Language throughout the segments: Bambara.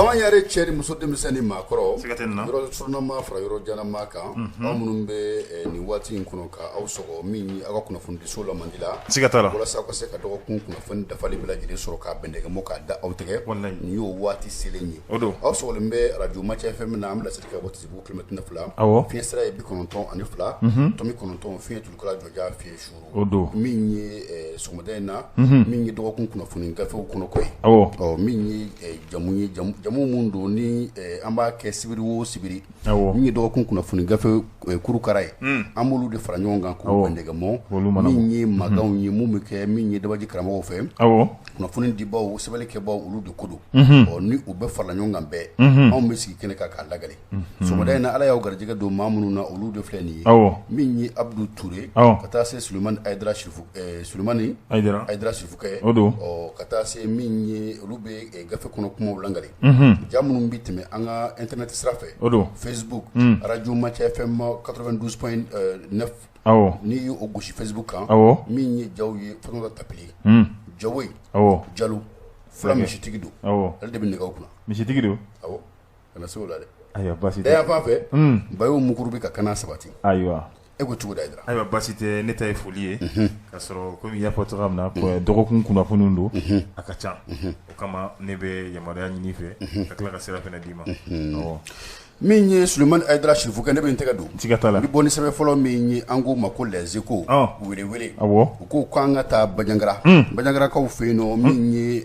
Bamaɲare cɛ ni muso, denmisɛn ni maakɔrɔ, Siga tɛ nin na. Yɔrɔ surunama fara yɔrɔ janama kan, aw minnu bɛ nin waati in kɔnɔ ka aw sɔgɔ min ye aw ka kunnafonidiso la mandi la, Siga t'a la. Walasa aw ka se ka dɔgɔkun kunnafoni dafalen bɛɛ lajɛlen sɔrɔ k'a bɛndɛgɛmɔ k'a da aw tɛgɛ. Walayi. Nin y'o waati selen ye. O don. Aw sɔgɔlen bɛ radio Matia FM na, an bɛ laseli kɛ ka bɔ Tisebugu kilomɛtɛrɛ 2. Fiɲɛ sira ye 92.9, fiɲɛ tulukala jɔja fiɲɛ suuru. O don. Min ye sɔgɔmada in na, min ye dɔgɔkun kunnafoni gafew kɔnɔko ye. Ɔ, min ye jamu ye, jamu mun don ni an b'a kɛ sibiri o sibiri. Min ye dɔgɔkun kunnafoni gafe kurukara ye, an b'olu de fara ɲɔgɔn kan k'u bɛndɛgɛmɔ. K'olu manabɔ. Min ye maganw ye, mun bɛ kɛ min ye dabaji karamɔgɔw fɛ, kunnafoni dibaw, sɛbɛnnikɛbaw, olu de ko don. Ɔ, ni u bɛɛ farala ɲɔgɔn kan bɛɛ, anw bɛ sigi kɛnɛ kan k'a lakale. Sɔgɔmada in na, Ala y'aw garijɛgɛ don maa minnu na, olu de filɛ nin ye. Min ye Abudu Ture, ka taa se Sulemani Ayidara Sirifu, Sulemani Ayidara. Ayidara Sirifukɛ. O don. Ɔ, ka taa se min ye, olu bɛ gafe kɔnɔ kumaw lakale. Ja minnu bɛ tɛmɛ an ka internet sira fɛ. O don. Facebook, radio Matia FM 92.9. N'i y'o gosi Facebook kan. Min ye jaw ye, Fatumata Tapili. Jawoyi. Jalo. Fula misitigi don. Ale de bɛ nɛgɛw kunna. Misitigi don. Awɔ. Kana se o la dɛ. Ayiwa, baasi Da yan tɛ. fan fɛ, Bayo Mukuru bɛ ka kana sabati. Ayiwa. E ko cogo di, Ayidara? Ayiwa, baasi tɛ, ne ta ye foli ye. K'a sɔrɔ komi i y'a fɔ cogoya min na, dɔgɔkun kunnafoniw don, a ka ca. O kama ne bɛ yamaruya ɲini i fɛ ka tila ka sira fana d'i ma. Awɔ. Min ye Sulemani Ayidara Sirifukɛ, ne bɛ n tɛgɛ don. Siga t'a la. N bɛ bɔ ni sɛbɛn fɔlɔ min ye, an k'o ma ko Les Échos. Wele wele. U ko k'an ka taa Banjagara. Banjagarakaw fɛ yen nɔ, min ye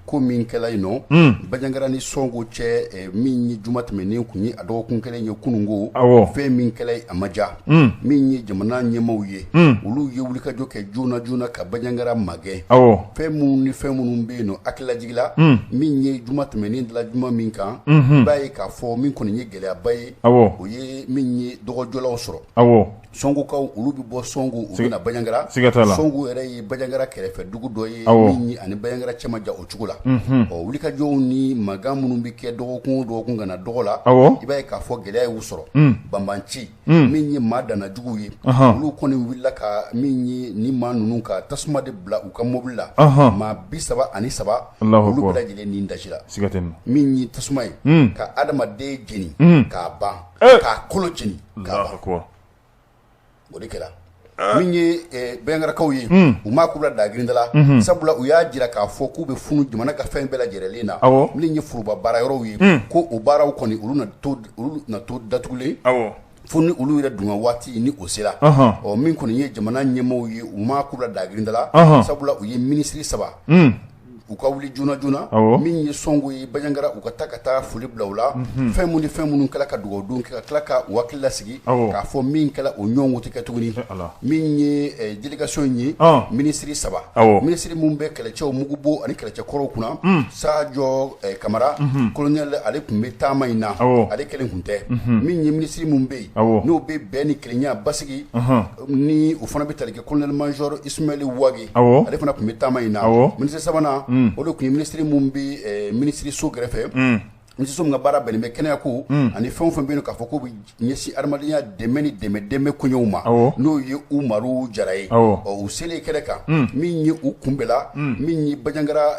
ko min kɛla yen nɔ. Banjagara ni Sɔngo cɛ, min ye juma tɛmɛnen kun ye a dɔgɔkun kelen ye kununko. Fɛn min kɛla yen, a ma diya. Min ye jamana ɲɛmaaw ye, olu ye wulikajɔ kɛ joona joona ka Banjagara magɛn. Fɛn minnu ni fɛn minnu bɛ yen nɔ, hakililajigin la, min ye juma tɛmɛnen dala juma min kan, i b'a ye k'a fɔ min kɔni ye gɛlɛyaba ye, o ye min ye dɔgɔjɔlaw sɔrɔ. Sɔngokaw, olu bɛ bɔ Sɔngo, u bɛ na Banjagara. Siga t'a la. Sɔngo yɛrɛ ye Banjagara kɛrɛfɛ dugu dɔ ye, min ye ani Banjagara cɛ ma jan o cogo la. Ɔ, wulikajɔw ni mankan minnu bɛ kɛ dɔgɔkun o dɔgɔkun ka na dɔgɔ la, i b'a ye k'a fɔ gɛlɛya y'u sɔrɔ. Banbanci, min ye maa dannajuguw ye, olu kɔni wulila ka min ye ni maa ninnu ka tasuma de bila u ka mobili la. Maa 33, Allahu olu akbar. bɛɛ lajɛlen ni dasira. Siga tɛ nin na. Min ye tasuma ye ka adamaden jeni k'a ban, k'a kolo jeni k'a Allahu ban. akbar. O de kɛra. Min ye Banjagarakaw ye, u m'a k'u la dagirinda la, sabula u y'a jira k'a fɔ k'u bɛ funu jamana ka fɛn bɛɛ lajɛlen na. Min ye foroba baara yɔrɔw ye, ko o baaraw kɔni, olu na to datugulen fo ni olu yɛrɛ dun waati ni o sera. Ɔ, min kɔni ye jamana ɲɛmaaw ye, u m'a k'u la dagirinda la, sabula u ye minisiri saba u ka wuli joona joona. Min ye Sɔngo ye, Banjagara, u ka taa ka taa foli bila u la. Fɛn minnu ni fɛn minnu kɛla, ka dugawu don kɛ ka tila ka u hakili lasigi k'a fɔ min kɛla, o ɲɔgɔn tɛ kɛ tuguni. Ala. Min ye délégation in ye, minisiri saba, minisiri min bɛ kɛlɛcɛw mugubɔ ani kɛlɛcɛkɔrɔw kunna, Sadio Kamara colonel, ale tun bɛ taama in na. Ale kelen tun tɛ. Min ye minisiri min bɛ yen n'o bɛ bɛn ni kelenya basigi, ni o fana bɛ tali kɛ, colonel major Ismaël Wage, ale fana tun bɛ taama in na. Minisiri sabanan, o de tun ye minisiri min bɛ minisiri so kɛrɛfɛ, minisiri min ka baara bɛnnen bɛ kɛnɛya ko ani fɛn o fɛn bɛ yen k'a fɔ k'o bɛ ɲɛsin adamadenya dɛmɛ ni dɛmɛ dɛmɛ koɲɛw ma, n'o ye Umaru Jara ye. Ɔ, u selen kɛnɛ kan, min ye u kunbɛla, min ye Banjagara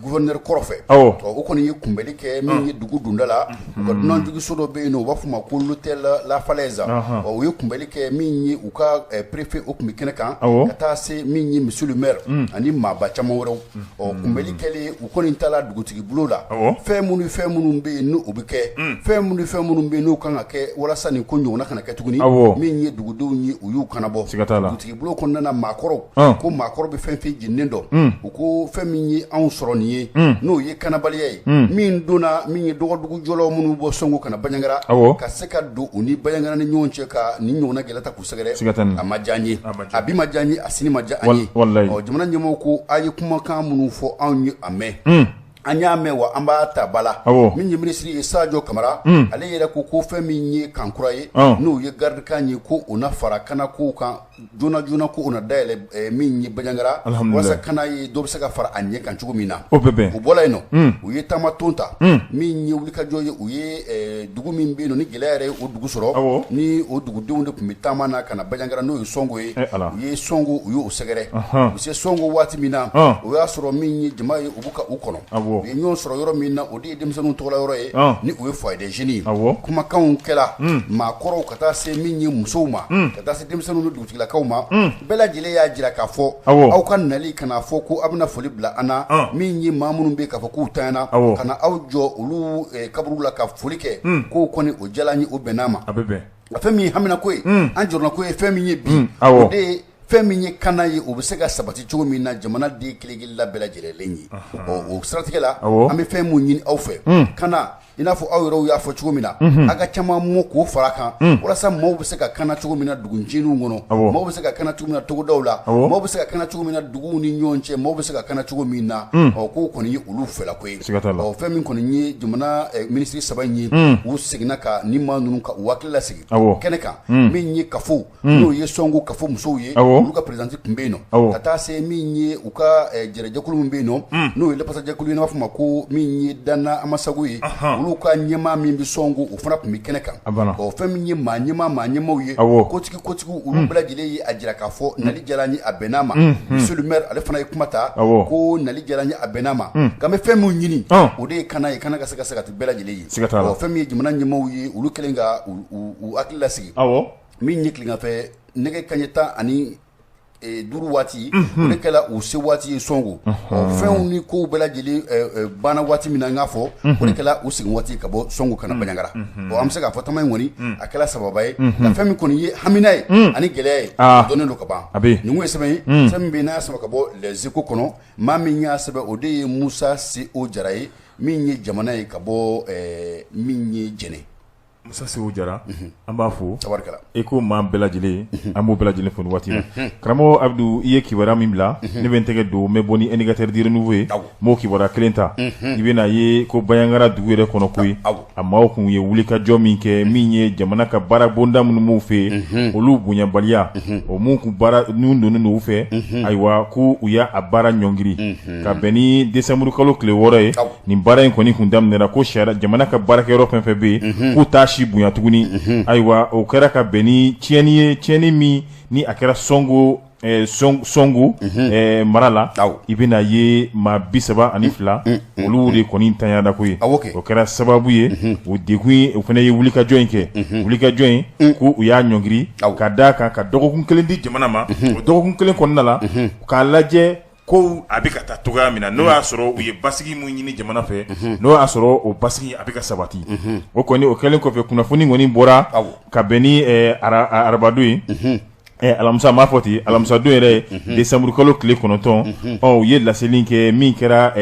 gouverneur kɔrɔ fɛ. Ɔ, o kɔni ye kunbɛli kɛ min ye dugu donda la, u ka dunanjiginso dɔ bɛ yen nɔ, u b'a fɔ o ma ko l'hôtel La Falaise. Ɔ, u ye kunbɛli kɛ min ye u ka préfet, o tun bɛ kɛnɛ kan, ka taa se min ye monsieur le maire ani maaba caman wɛrɛw. Ɔ, kunbɛli kɛlen, u kɔni taara dugutigi bulon la. Fɛn minnu, fɛn minnu bɛ yen n'o bɛ kɛ, fɛn minnu, fɛn minnu bɛ yen n'o kan ka kɛ walasa nin ko ɲɔgɔnna kana kɛ tuguni, min ye dugudenw ye, u y'u kanabɔ. Siga t'a la. Dugutigi bulon kɔnɔna na, maakɔrɔw ko maakɔrɔ bɛ fɛn fɛn jeninen dɔn, u ko fɛn min ye anw sɔrɔ nin ye, n'o ye kanabaliya ye, min donna min ye dɔgɔdugu jɔlaw minnu bɔ Sɔngo ka na Banjagara, ka se ka don u ni Banjagara ni ɲɔgɔn cɛ ka nin ɲɔgɔnna gɛlɛya ta k'u sɛgɛrɛ. Siga tɛ nin na. A ma diya an ye. A ma diya. A bi ma diya an ye, a sini ma diya an ye. Walayi. Ɔ, jamana ɲɛmɔgɔw ko a ye kumakan minnu fɔ anw ye, a mɛn, an y'a mɛn, wa an b'a ta ba la. Min ye minisiri ye, Sadio Kamara, ale yɛrɛ ko ko fɛn min ye camp kura ye, n'o ye garde camp ye, ko o na fara kana kow kan joona joona, ko o na dayɛlɛ min ye Banjagara, walasa kana ye dɔ bɛ se ka fara a ɲɛ kan cogo min na. O bɛ bɛn. U bɔra yen nɔ, u ye taama ton ta, min ye wulikajɔ ye, u ye dugu min bɛ yen nɔ ni gɛlɛya yɛrɛ ye o dugu sɔrɔ, ni o dugudenw de tun bɛ taama na ka na Banjagara, n'o ye Sɔngo ye. U ye Sɔngo, u y'o sɛgɛrɛ. U bɛ se Sɔngo waati min na, o y'a sɔrɔ min ye jama ye, u bɛ ka u kɔnɔ. U ye ɲɔgɔn sɔrɔ yɔrɔ min na, o de ye denmisɛnninw tɔgɔla yɔrɔ ye, ni o ye foyer des jeunes ye. Kumakanw kɛla maakɔrɔw ka taa se min ye musow ma, ka taa se denmisɛnninw ni dugutigilakaw ma. Bɛɛ lajɛlen y'a jira k'a fɔ aw ka nali ka n'a fɔ ko aw bɛna foli bila an na, min ye maa minnu bɛ k'a fɔ k'u tanyana, ka na aw jɔ olu kaburu la ka foli kɛ, k'o kɔni o diyala an ye, o bɛnn'a ma. A bɛ bɛn. Fɛn min ye haminako ye, an jɔrɔnako ye fɛn min ye bi, o de ye fɛn min ye kana ye, o bɛ se ka sabati cogo min na jamana den kelen-kelenna bɛɛ lajɛlen ye. Ɔ, o siratigɛ la, an bɛ fɛn mun ɲini aw fɛ, kana i n'a fɔ aw yɛrɛw y'a fɔ cogo min na, aw ka caman mɔ k'o fara kan, walasa maaw bɛ se ka kana cogo min na dugu ncinin kɔnɔ, maaw bɛ se ka kana cogo min na togodaw la, maaw bɛ se ka kana cogo min na duguw ni ɲɔgɔn cɛ, maaw bɛ se ka kana cogo min na. Ɔ, k'o kɔni ye olu fɛlako ye. Ɔ, fɛn min kɔni ye jamana minisiri saba in ye, u seginna ka ni maa ninnu ka u hakili lasigi kɛnɛ kan. Min ye kafo, n'o ye Sɔngo kafo musow ye, olu ka présidente tun bɛ yen nɔ, ka taa se min ye u ka jɛrɛjɛkulu min bɛ yen nɔ, n'o ye lafasajɛkulu ye, n'a b'a fɔ ma ko min ye Dana Amasago ye, olu ka ɲɛmaa min bɛ Sɔngo, o fana tun bɛ kɛnɛ kan. Ɔ, fɛn min ye maa ɲɛmaa, maa ɲɛmaaw ye, kotigi kotigiw, olu bɛɛ lajɛlen ye a jira k'a fɔ nali diyara an ye, a bɛnn'a ma. Monsieur le maire, ale fana ye kuma ta ko nali diyara an ye, a bɛnn'a ma, nka an bɛ fɛn min ɲini, o de ye kana ye, kana ka se ka sabati bɛɛ lajɛlen ye. Ɔ, fɛn min ye jamana ɲɛmaaw ye, olu kɛlen ka u hakili lasigi min ye tileganfɛ nɛgɛ kanɲɛ 15 waati, o de kɛra u se waati ye Sɔngo. Fɛnw ni kow bɛɛ lajɛlen banna waati min na, n k'a fɔ o de kɛra u segin waati ka bɔ Sɔngo ka na Banjagara. Ɔ, an bɛ se k'a fɔ taama in kɔni a kɛra sababa ye, nka fɛn min kɔni ye hamina ye ani gɛlɛya ye, o dɔnnen don ka ban. Nin ye sɛbɛn ye, sɛbɛn min bɛ yen n'a y'a sama ka bɔ Les Échos kɔnɔ. Maa min y'a sɛbɛn, o de ye Musa C.O Jara ye, min ye jamana ye ka bɔ min ye Jɛnɛ. Musa C.O Jara, an b'a fo. E ko maa bɛɛ lajɛlen, an b'o bɛɛ lajɛlen fo waati la. Karamɔgɔ Abudu, i ye kibaruya min bila, ne bɛ n tɛgɛ don, n bɛ bɔ ni Indicateur du Renouveau ye, n b'o kibaruya kelen ta. I bɛna ye ko Banjagara dugu yɛrɛ kɔnɔ koyi, a maaw tun ye wulikajɔ min kɛ, min ye jamana ka baara bonda minnu b'u fɛ yen, olu bonyabaliya, o minnu kun baara n'u donnen don u fɛ, ayiwa, ko u y'a baara ɲɔngiri ka bɛn ni décembre kalo tile 6 ye. Nin baara in kɔni kun daminɛra ko sariya jamana ka baarakɛyɔrɔ fɛn fɛn bɛ yen, k'u t'a si bonya tuguni. Ayiwa, o kɛra ka bɛn ni tiɲɛni ye, tiɲɛni min ni a kɛra Sɔngo Sɔngo mara la. I bɛna ye maa 32, olu de kɔni tanyana ko ye. O kɛra sababu ye o degun, o fana ye wulikajɔ in kɛ, wulikajɔ in ko u y'a ɲɔngiri ka d'a kan ka dɔgɔkun kelen di jamana ma. O dɔgɔkun kelen kɔnɔna la, k'a lajɛ ko a bɛ ka taa cogoya min na, n'o y'a sɔrɔ u ye basigi min ɲini jamana fɛ, n'o y'a sɔrɔ o basigi a bɛ ka sabati. O kɔni o kɛlen kɔfɛ, kunnafoni kɔni bɔra ka bɛn ni arabadon ye, alamisa, n b'a fɔ ten, alamisadon yɛrɛ, décembre kalo tile 9. Ɔ, u ye laseli kɛ min kɛra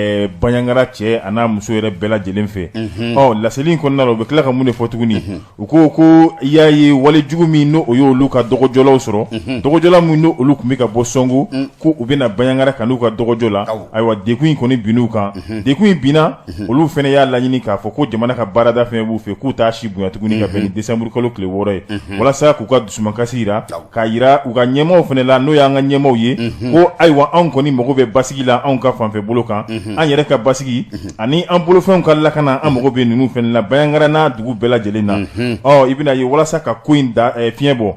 Banjagara cɛ a n'a muso yɛrɛ bɛɛ lajɛlen fɛ. Ɔ, laseli in kɔnɔna la, u bɛ tila ka mun de fɔ tuguni? U ko ko i y'a ye walejugu min n'o y'olu ka dɔgɔjɔlaw sɔrɔ, dɔgɔjɔla min n'olu tun bɛ ka bɔ Sɔngo ko u bɛna Banjagara ka n'u ka dɔgɔjɔ la, ayiwa, degun in kɔni binn'u kan. Degun in binna, olu fana y'a laɲini k'a fɔ ko jamana ka baarada fɛn b'u fɛ, k'u t'a si bonya tuguni ka bɛn ni décembre kalo tile 6 ye, walasa k'u ka dusumakasi jira, k'a jira u ka ɲɛmaaw fana la, n'o y'an ka ɲɛmaaw ye, ko ayiwa, anw kɔni mago bɛ basigi la anw ka fanfɛ bolo kan, an yɛrɛ ka basigi ani an bolofɛnw ka lakana, an mago bɛ ninnu fana la Banjagara n'a dugu bɛɛ lajɛlen na. Ɔ, i bɛna ye walasa ka ko in da fiɲɛ bɔ,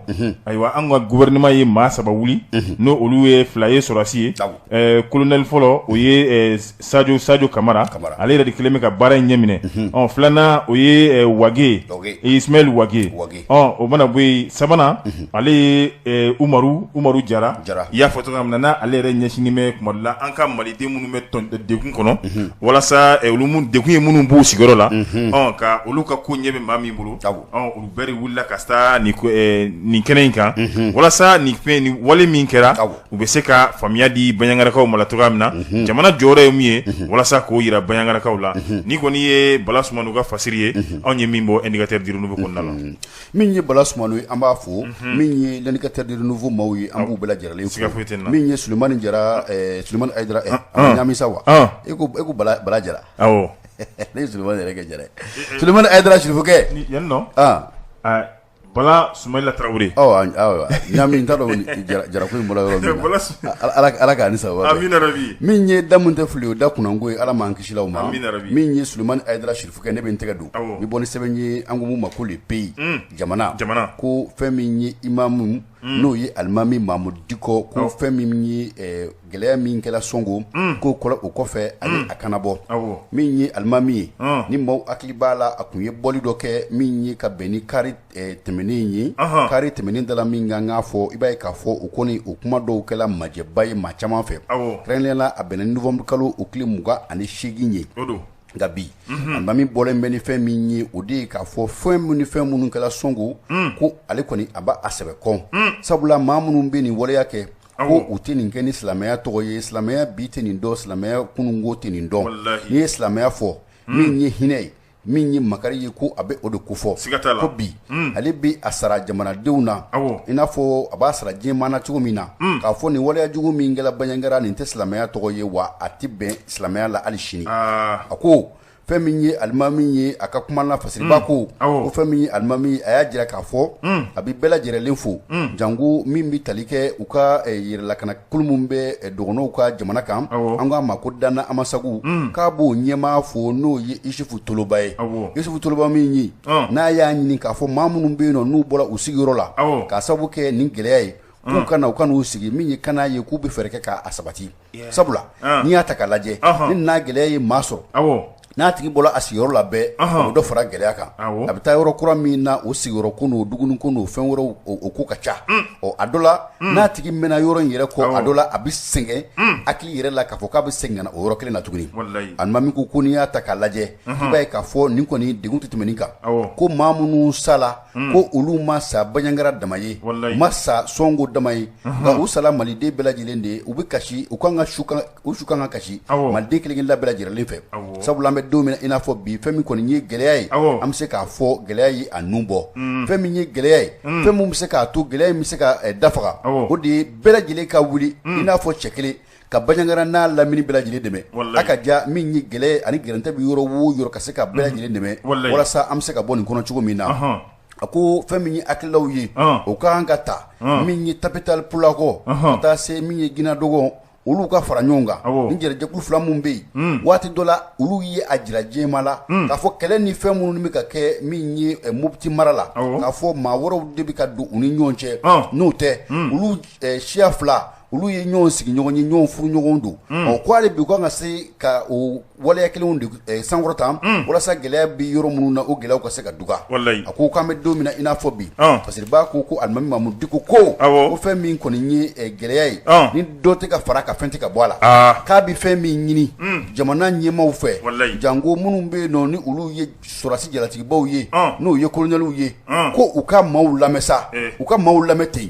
ayiwa, an ka gouvernement ye maa saba wuli, n'o olu ye fila ye sɔrɔdasi ye. Colonel fɔlɔ, o ye Sajo Kamara, ale yɛrɛ de kɛlen bɛ ka baara in ɲɛminɛ. Ɔ, filanan, o ye Wage, Ismaël Wage. Ɔ, o mana bɔ yen, sabanan, ale ye Umaru Jara. I y'a fɔ cogoya min na, ale yɛrɛ ɲɛsinnen bɛ kuma dɔ la an ka maliden minnu bɛ degun kɔnɔ, walasa olu degun ye minnu b'u sigiyɔrɔ la, ɔ, ka olu ka ko ɲɛ bɛ maa min bolo. Olu bɛɛ de wulila ka taa nin kɛnɛ in kan, walasa nin fɛn nin wale min kɛra, u bɛ se ka faamuya di Banjagarakaw ma la cogoya min na, jamana jɔyɔrɔ ye mun ye, walasa k'o jira Banjagarakaw la. Ni kɔni ye Bala Sumano ka fasiri ye, anw ye min bɔ Indicateur du Renouveau kɔnɔna la. Min ye Bala Sumano ye, an b'a fo. Min ye l'Indicateur du Renouveau maaw ye, an b'u bɛɛ lajɛlen fo. Min ye Sulemani Jara, Sulemani Hayidara, ɲami sa wa, e ko Bala Jara, ne ye Sulemani yɛrɛ kɛ Jara ye, Sulemani Hayidara Sirifukɛ yan nɔ. Bala Sumayila Tarawele. Ɲami, n t'a dɔn Jarako in bɔra yɔrɔ min na. Ala k'a ni sababa bɛn. Amina rabi. Min ye da min tɛ fili, o da kunnango ye, Ala m'an kisila o ma. Amina rabi. Min ye Sulemani Hayidara Sirifukɛ, ne bɛ n tɛgɛ don. Awɔ. N bɛ bɔ ni sɛbɛn ye, an ko mun ma ko Le Pays. Jamana. Jamana. Ko fɛn min ye imamu N'o ye alimami Mamudu Diko ko fɛn min ye gɛlɛya min kɛra Sɔngo k'o o kɔfɛ a ye a kanabɔ. Min ye alimami ye, ni maaw hakili b'a la, a tun ye bɔli dɔ kɛ min ye ka bɛn ni kari tɛmɛnen ye, kari tɛmɛnen dala min kan k'a fɔ, i b'a ye k'a fɔ o kɔni o kuma dɔw kɛla majɛba ye maa caman fɛ, kɛrɛnkɛrɛnnenya la a bɛnna novembre kalo o tile 28 ye. Nka bi alimami bɔlen bɛ ni fɛn min ye, o de ye k'a fɔ fɛn minnu ni fɛn minnu kɛra Sɔngo, ko ale kɔni a b'a sɛbɛ kɔn, sabula maa minnu bɛ nin waleya kɛ, ko u tɛ nin kɛ ni silamɛya tɔgɔ ye. Silamɛya bi tɛ nin dɔn, silamɛya kununko tɛ nin dɔn. N'i ye silamɛya fɔ, min ye hinɛ ye, min ye makari ye, ko a bɛ o de kofɔ. Ko bi ale bɛ a sara jamanadenw na, i n'a fɔ a b'a sara diɲɛmaa na cogo min na, k'a fɔ nin waleya jugu min kɛra Banjagara, nin tɛ silamɛya tɔgɔ ye, wa a tɛ bɛn silamɛya la hali sini. A ko fɛn min ye alimami ye, a ka kuma na fasiriba ko ko fɛn min ye alimami ye, a y'a jira k'a fɔ a bɛ bɛɛ lajɛlen fo, janko min bɛ tali kɛ u ka yɛrɛlakana kulu min bɛ dɔgɔnɔw ka jamana kan, an k'a ma ko Dana Amasagu, k'a b'o ɲɛmaa fo, n'o ye Isufu Toloba ye. Isufu Toloba min ye, n'a y'a ɲini k'a fɔ maa minnu bɛ yen nɔ, n'u bɔra u sigiyɔrɔ la k'a sababu kɛ nin gɛlɛya ye, k'u ka na, u ka n'u sigi min ye kana ye, k'u bɛ fɛɛrɛ kɛ k'a sabati. Sabula n'i y'a ta k'a lajɛ, ni n'a gɛlɛya ye maa sɔrɔ, n'a tigi bɔra a sigiyɔrɔ la bɛɛ, o bɛ dɔ fara gɛlɛya kan. A bɛ taa yɔrɔ kura min na, o sigiyɔrɔ ko n'o dumuni ko n'o fɛn wɛrɛw, o ko ka ca. Ɔ, a dɔ la, n'a tigi mɛnna yɔrɔ in yɛrɛ kɔ, a dɔ la a bɛ sɛgɛn hakili yɛrɛ la k'a fɔ k'a bɛ segin ka na o yɔrɔ kelen na tuguni. Alimami ko ko n'i y'a ta k'a lajɛ, i b'a ye k'a fɔ nin kɔni degun tɛ tɛmɛ nin kan. Ko maa minnu sala, ko olu ma sa Banjagara dama ye, u ma sa Sɔngo dama ye, nka u sala maliden bɛɛ lajɛlen de ye. U bɛ kasi, u kan ka su u su kan ka kasi maliden kelen-kelenna bɛɛ lajɛlen fɛ, sabula an bɛ don min na i n'a fɔ bi, fɛn min kɔni ye gɛlɛya ye, an bɛ se k'a fɔ gɛlɛya ye a nun bɔ. Fɛn min ye gɛlɛya ye, fɛn min bɛ se k'a to gɛlɛya in bɛ se ka dafaga, o de ye bɛɛ lajɛlen ka wuli i n'a fɔ cɛ kelen ka Banjagara n'a lamini bɛɛ lajɛlen dɛmɛ. A ka ja min ye gɛlɛya ani gɛrɛntɛ bɛ yɔrɔ o yɔrɔ, ka se ka bɛɛ lajɛlen dɛmɛ walasa an bɛ se ka bɔ nin kɔnɔ cogo min na. A ko fɛn min ye hakililaw ye, o ka kan ka ta min ye Tabital Pulako ka taa se min ye Guinadogo, olu ka fara ɲɔgɔn kan. Ni jɛrɛjɛkulu fila minnu bɛ yen, waati dɔ la olu ye a jira diɲɛmaa la k'a fɔ kɛlɛ ni fɛn minnu bɛ ka kɛ min ye Mopti mara la, k'a fɔ maa wɛrɛw de bɛ ka don u ni ɲɔgɔn cɛ, n'o tɛ olu siya fila, olu ye ɲɔgɔn sigiɲɔgɔn ye, ɲɔgɔn furu ɲɔgɔn don. Ɔ, ko hali bi u kan ka se ka o waleya kelenw de sankɔrɔta walasa gɛlɛya bɛ yɔrɔ minnu na, o gɛlɛyaw ka se ka duga. A ko k'an bɛ don min na i n'a fɔ bi, Fasiriba ko ko alimami Mamudu Diko ko ko fɛn min kɔni ye gɛlɛya ye, ni dɔ tɛ ka fara ka fɛn tɛ ka bɔ a la, k'a bɛ fɛn min ɲini jamana ɲɛmaaw fɛ, janko minnu bɛ yen nɔ ni olu ye sɔrɔdasi jalatigibaw ye, n'o ye kolonɛliw ye, ko u ka maaw lamɛn sa, u ka maaw lamɛn ten.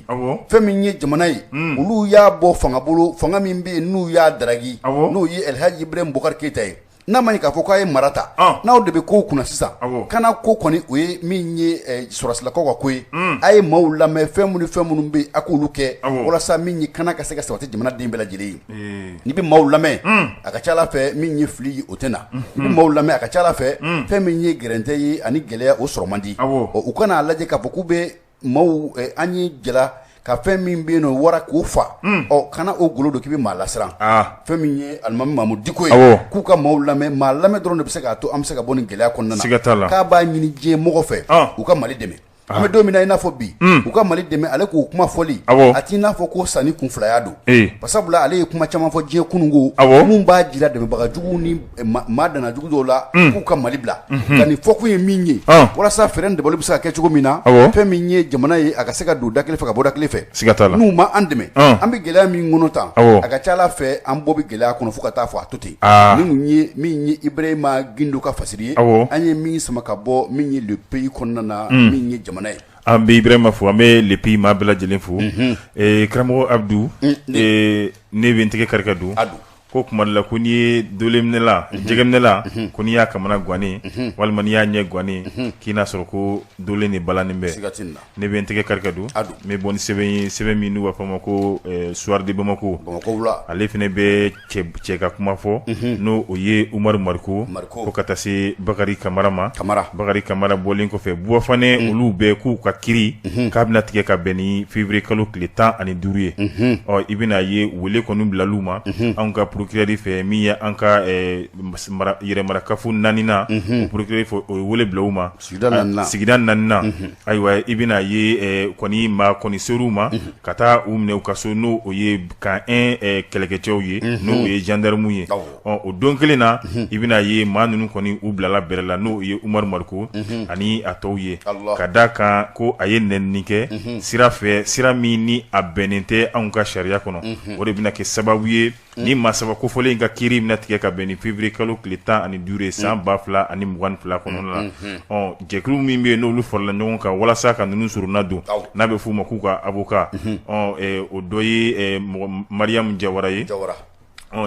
Fɛn min ye jamana ye, olu y'a bɔ fanga bolo, fanga min bɛ yen n'u y'a daraki, n'o ye Elhaji Ibrahim Boubacar Keita ye. N'a ma ɲɛ k'a fɔ k'a ye mara ta, n'aw de bɛ kow kunna sisan, kana ko kɔni o ye min ye sɔrɔdasilakaw ka ko ye, a ye maaw lamɛn. Fɛn minnu fɛn minnu bɛ yen, a k'olu kɛ walasa min ye kana ka se ka sabati jamana den bɛɛ lajɛlen ye. N'i bɛ maaw lamɛn, a ka ca a la fɛ min ye fili ye, o tɛ na. I bɛ maaw lamɛn, a ka ca a la fɛ fɛn min ye gɛrɛntɛ ye ani gɛlɛya, o sɔrɔ man di. Ɔ, u kan'a lajɛ k'a fɔ k'u bɛ maaw an ye jala ka fɛn min bɛ yen nɔ wara k'o fa. Ɔ, kana o golo don k'i bɛ maa lasiran. Fɛn min ye alimami Mamudu Diko ye, k'u ka maaw lamɛn, maa lamɛn dɔrɔn de bɛ se k'a to an bɛ se ka bɔ nin gɛlɛya kɔnɔna na. K'a b'a ɲini diɲɛ mɔgɔ fɛ, u ka Mali dɛmɛ. An bɛ don min na i n'a fɔ bi, u ka Mali dɛmɛ. Ale k'o kuma fɔli, a t'i n'a fɔ ko sanni kun filaya don, sabula ale ye kuma caman fɔ diɲɛ kununko minnu b'a jira dɛmɛbaga jugu ni maa dana jugu dɔw la k'u ka Mali bila. Nka nin fɔkun ye min ye, walasa fɛɛrɛ ni dabali bɛ se ka kɛ cogo min na, fɛn min ye jamana ye, a ka se ka don da kelen fɛ ka bɔ da kelen fɛ. N'u ma an dɛmɛ, an bɛ gɛlɛya min kɔnɔ tan, a ka ca a la fɛ an bɔ bɛ gɛlɛya kɔnɔ fo ka taa fɔ a to ten. Nin kun ye min ye Ibrahima Gindo ka fasiri ye, an ye min sama ka bɔ min ye Le Pays kɔnɔna na, min ye jamana ye. An bɛ Ibrahima fo, an bɛ Le Pays maa bɛɛ lajɛlen fo. Karamɔgɔ Abdu, ne bɛ n tɛgɛ kari ka don ko kuma la ko n'i ye dolenminɛla, jɛgɛminɛla, ko n'i y'a kamana gannen walima n'i y'a ɲɛ gannen, k'i n'a sɔrɔ ko dolen de balannen bɛ. Ne bɛ n tɛgɛ kari ka don, n bɛ bɔ ni sɛbɛn ye, sɛbɛn min n'u b'a fɔ a ma ko Soir de Bamako. Ale fana bɛ cɛ ka kuma fɔ, n'o o ye Umaru Mariko, ko ka taa se Bakari Kamara ma. Bakari Kamara bɔlen kɔfɛ, Buwa Fanɛ, olu bɛɛ k'u ka kiri k'a bɛna tigɛ ka bɛn ni février kalo tile 15 ye. Ɔ, i bɛna a ye wele kɔni bilal'u ma, anw ka procureur fɛ min ye an ka yɛrɛmarakafo naaninan o procureur fɛ, o ye wele bila u ma sigida naaninan. Ayiwa, i bɛna ye kɔni maa kɔni ser'u ma ka taa u minɛ u ka so, n'o o ye camp 1 kɛlɛkɛcɛw ye, n'o ye gendarme ye. Ɔ, o don kelen na, i bɛna ye maa ninnu kɔni u bilala bɛrɛ la, n'o ye Umaru Mariko ani a tɔw ye, ka da kan ko a ye nɛnini kɛ sira fɛ, sira min ni a bɛnnen tɛ anw ka sariya kɔnɔ. O de bɛna kɛ sababu ye ni maa saba kofɔlen in ka kiiri bɛna tigɛ ka bɛn ni février kalo tile 15 ye san 2022 kɔnɔna la. Ɔ, jɛkulu min bɛ yen, n'olu farala ɲɔgɔn kan walasa ka ninnu sorona don, n'a bɛ f'u ma k'u ka avocat, ɔ, o dɔ ye Mariam Jawara ye,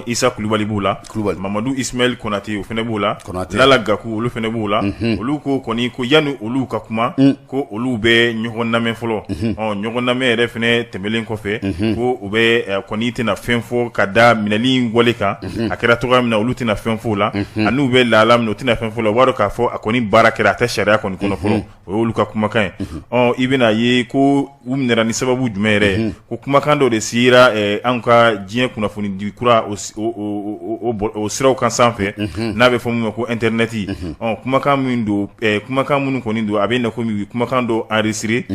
Isa Kulubali b'u la, Mamadu Ismaël Konate, o fana b'u la, Lala Gaku, olu fana b'u la. Olu ko kɔni ko yanni olu ka kuma, ko olu bɛ ɲɔgɔn lamɛn fɔlɔ. Ɔ, ɲɔgɔn lamɛn yɛrɛ fana tɛmɛnen kɔfɛ, ko u bɛ kɔni tɛna fɛn fɔ ka da minɛli wale kan, a kɛra cogoya min na, olu tɛna fɛn fɔ o la, ani u bɛ lahala min, u tɛna fɛn fɔ o la. U b'a dɔn k'a fɔ a kɔni baara kɛra, a tɛ sariya kɔni kɔnɔ fɔlɔ. O y'olu ka kumakan ye. Ɔ, i bɛna ye ko u minɛra ni sababu jumɛn yɛrɛ ye, ko kumakan dɔ de sera an ka diɲɛ kunnafonidi kura o siraw kan sanfɛ, n'a bɛ fɔ min ma ko internet. Ɔ, kumakan min don, kumakan minnu kɔni don, a bɛ na komi kumakan dɔ enregistré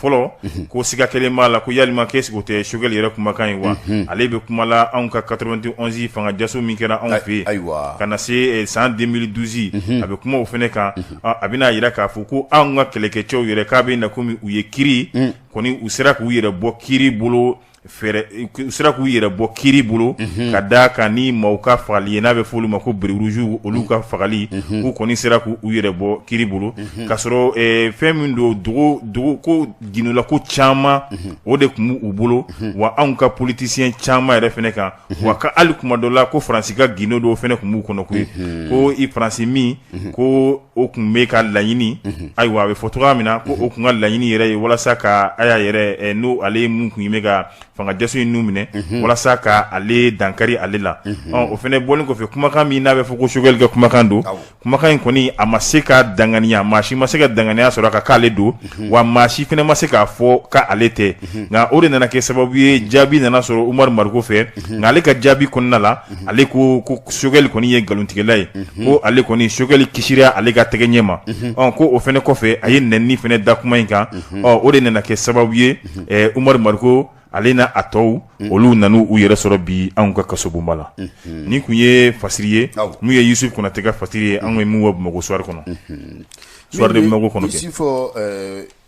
fɔlɔ, ko siga kelen b'a la ko yalima k'est-ce que o tɛ Choguel yɛrɛ kumakan ye wa? Ale bɛ kuma la anw ka 91 fanga jaso min kɛra anw fɛ yen ka na se san 2012, a bɛ kuma o fana kan. A bɛna jira k'a fɔ ko anw ka kɛlɛkɛcɛw yɛrɛ, k'a bɛ na komi u ye kiri kɔni, u sera k'u yɛrɛ bɔ kiri bolo fɛɛrɛ, u sera k'u yɛrɛ bɔ kiri bolo ka da kan ni maaw ka fagali ye, n'a bɛ fɔ olu ma ko béret rouge, olu ka fagali, k'u kɔni sera k'u yɛrɛ bɔ kiri bolo, k'a sɔrɔ fɛn min don, dogo dogo ko gindola ko caman, o de tun b'u bolo wa anw ka politicien caman yɛrɛ fana kan wa, ka hali kuma dɔ la ko Faransi ka gindo dɔw fana tun b'u kɔnɔ koyi, ko i Faransi min ko o tun bɛ ka laɲini, ayiwa, a bɛ fɔ cogoya min na ko o tun ka laɲini yɛrɛ ye walasa ka a y'a yɛrɛ, n'o ale mun tun bɛ ka fanga jaso in minɛ, walasa ka ale dankari ale la. Ɔ, o fana bɔlen kɔfɛ, kumakan min n'a bɛ fɔ ko Choguel ka kumakan don, kumakan in kɔni a ma se ka danganiya, maa si ma se ka danganiya sɔrɔ ka k'ale don wa, maa si fana ma se k'a fɔ k'ale tɛ. Nka o de nana kɛ sababu ye, jaabi nana sɔrɔ Umaru Mariko fɛ. Nka ale ka jaabi kɔnɔna la, ale ko ko Choguel kɔni ye nkalontigɛla ye, ko ale kɔni Choguel kisira ale ka tɛgɛ ɲɛ ma. Ɔ, ko o fana kɔfɛ, a ye nɛni fana da kuma in kan. Ɔ, o de nana kɛ sababu ye, Umaru Mariko ale n'a a tɔw, olu nana u yɛrɛ sɔrɔ bi anw ka kasobonba la. Nin tun ye fasiri ye, mun ye Yusuf Konate ka fasiri ye, anw ye mun bɔ Bamakɔ Soir kɔnɔ, Soir de Bamakɔ kɔnɔ. Yusuf,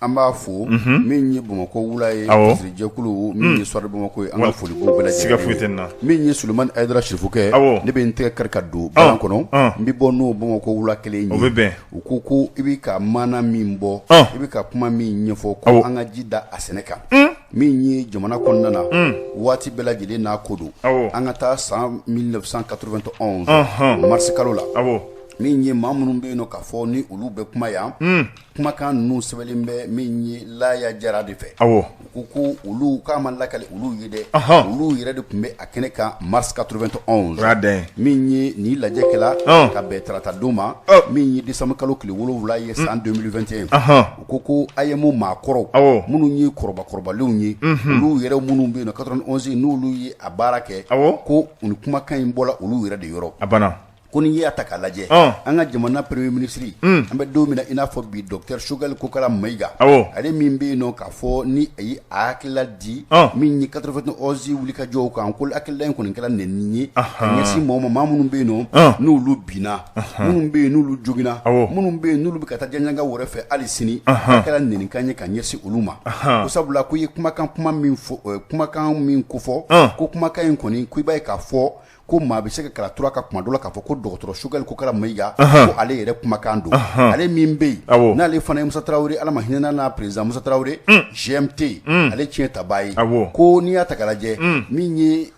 an b'a fo. Min ye Bamakɔ wula ye, jɛkulu min ye Soir de Bamakɔ ye, an ka foli b'u bɛɛ lajɛlen. Siga foyi tɛ nin na. Min ye Sulemani Hayidara Sirifukɛ, ne bɛ n tɛgɛ kari ka don balan kɔnɔ, n bɛ bɔ n'o Bamakɔ wula kelen ye. O bɛ bɛn. U ko ko i bɛ ka maana min bɔ, i bɛ ka kuma min ɲɛfɔ, ko an ka ji da a sɛnɛ kan. Min ye jamana kɔnɔna na, waati bɛɛ lajɛlen n'a ko don. An ka taa san 1991 mars kalo la, min ye maa minnu bɛ yen nɔ k'a fɔ ni olu bɛ kuma yan, kumakan ninnu sɛbɛnlen bɛ min ye Laya Jara de fɛ. U ko ko olu k'a ma lakali olu ye dɛ, olu yɛrɛ de tun bɛ a kɛnɛ kan mars 91, min ye nin lajɛ kɛla ka bɛn tarata don ma, min ye décembre kalo tile 7 ye san 2021. U ko ko AEEM maakɔrɔw minnu ye kɔrɔbakɔrɔbalenw ye, olu yɛrɛ minnu bɛ yen nɔ 91 n'olu ye a baara kɛ, ko nin kumakan in bɔra olu yɛrɛ de yɔrɔ. A banna. Ko n'i y'a ta k'a lajɛ, an ka jamana premier ministre, an bɛ don min na i n'a fɔ bi, docteur Choguel Kokala Mayiga, ale min bɛ yen nɔ k'a fɔ ni a ye a hakilila di min ye 91 wulikajɔw kan, ko hakilila in kɔni kɛra nɛni ye ka ɲɛsin maaw ma, maa minnu bɛ yen nɔ n'olu binna, minnu bɛ yen n'olu joginna, minnu bɛ yen n'olu bɛ ka taa janyanga wɛrɛ fɛ hali sini, a kɛra nɛnikan ye ka ɲɛsin olu ma, ko sabula ko i ye kumakan kuma min fɔ, kumakan min kofɔ, ko kumakan in kɔni, ko i b'a ye k'a fɔ ko maa bɛ se ka kala tura ka kuma dɔ la k'a fɔ ko dɔgɔtɔrɔ Choguel Kokala Mayiga, ko ale yɛrɛ kumakan don. Ale min bɛ yen n'ale fana ye Musa Tarawele, Ala ma hinɛ n'a président Musa Tarawele, GMT, ale tiɲɛ tabaa ye, ko n'i y'a ta k'a lajɛ, min ye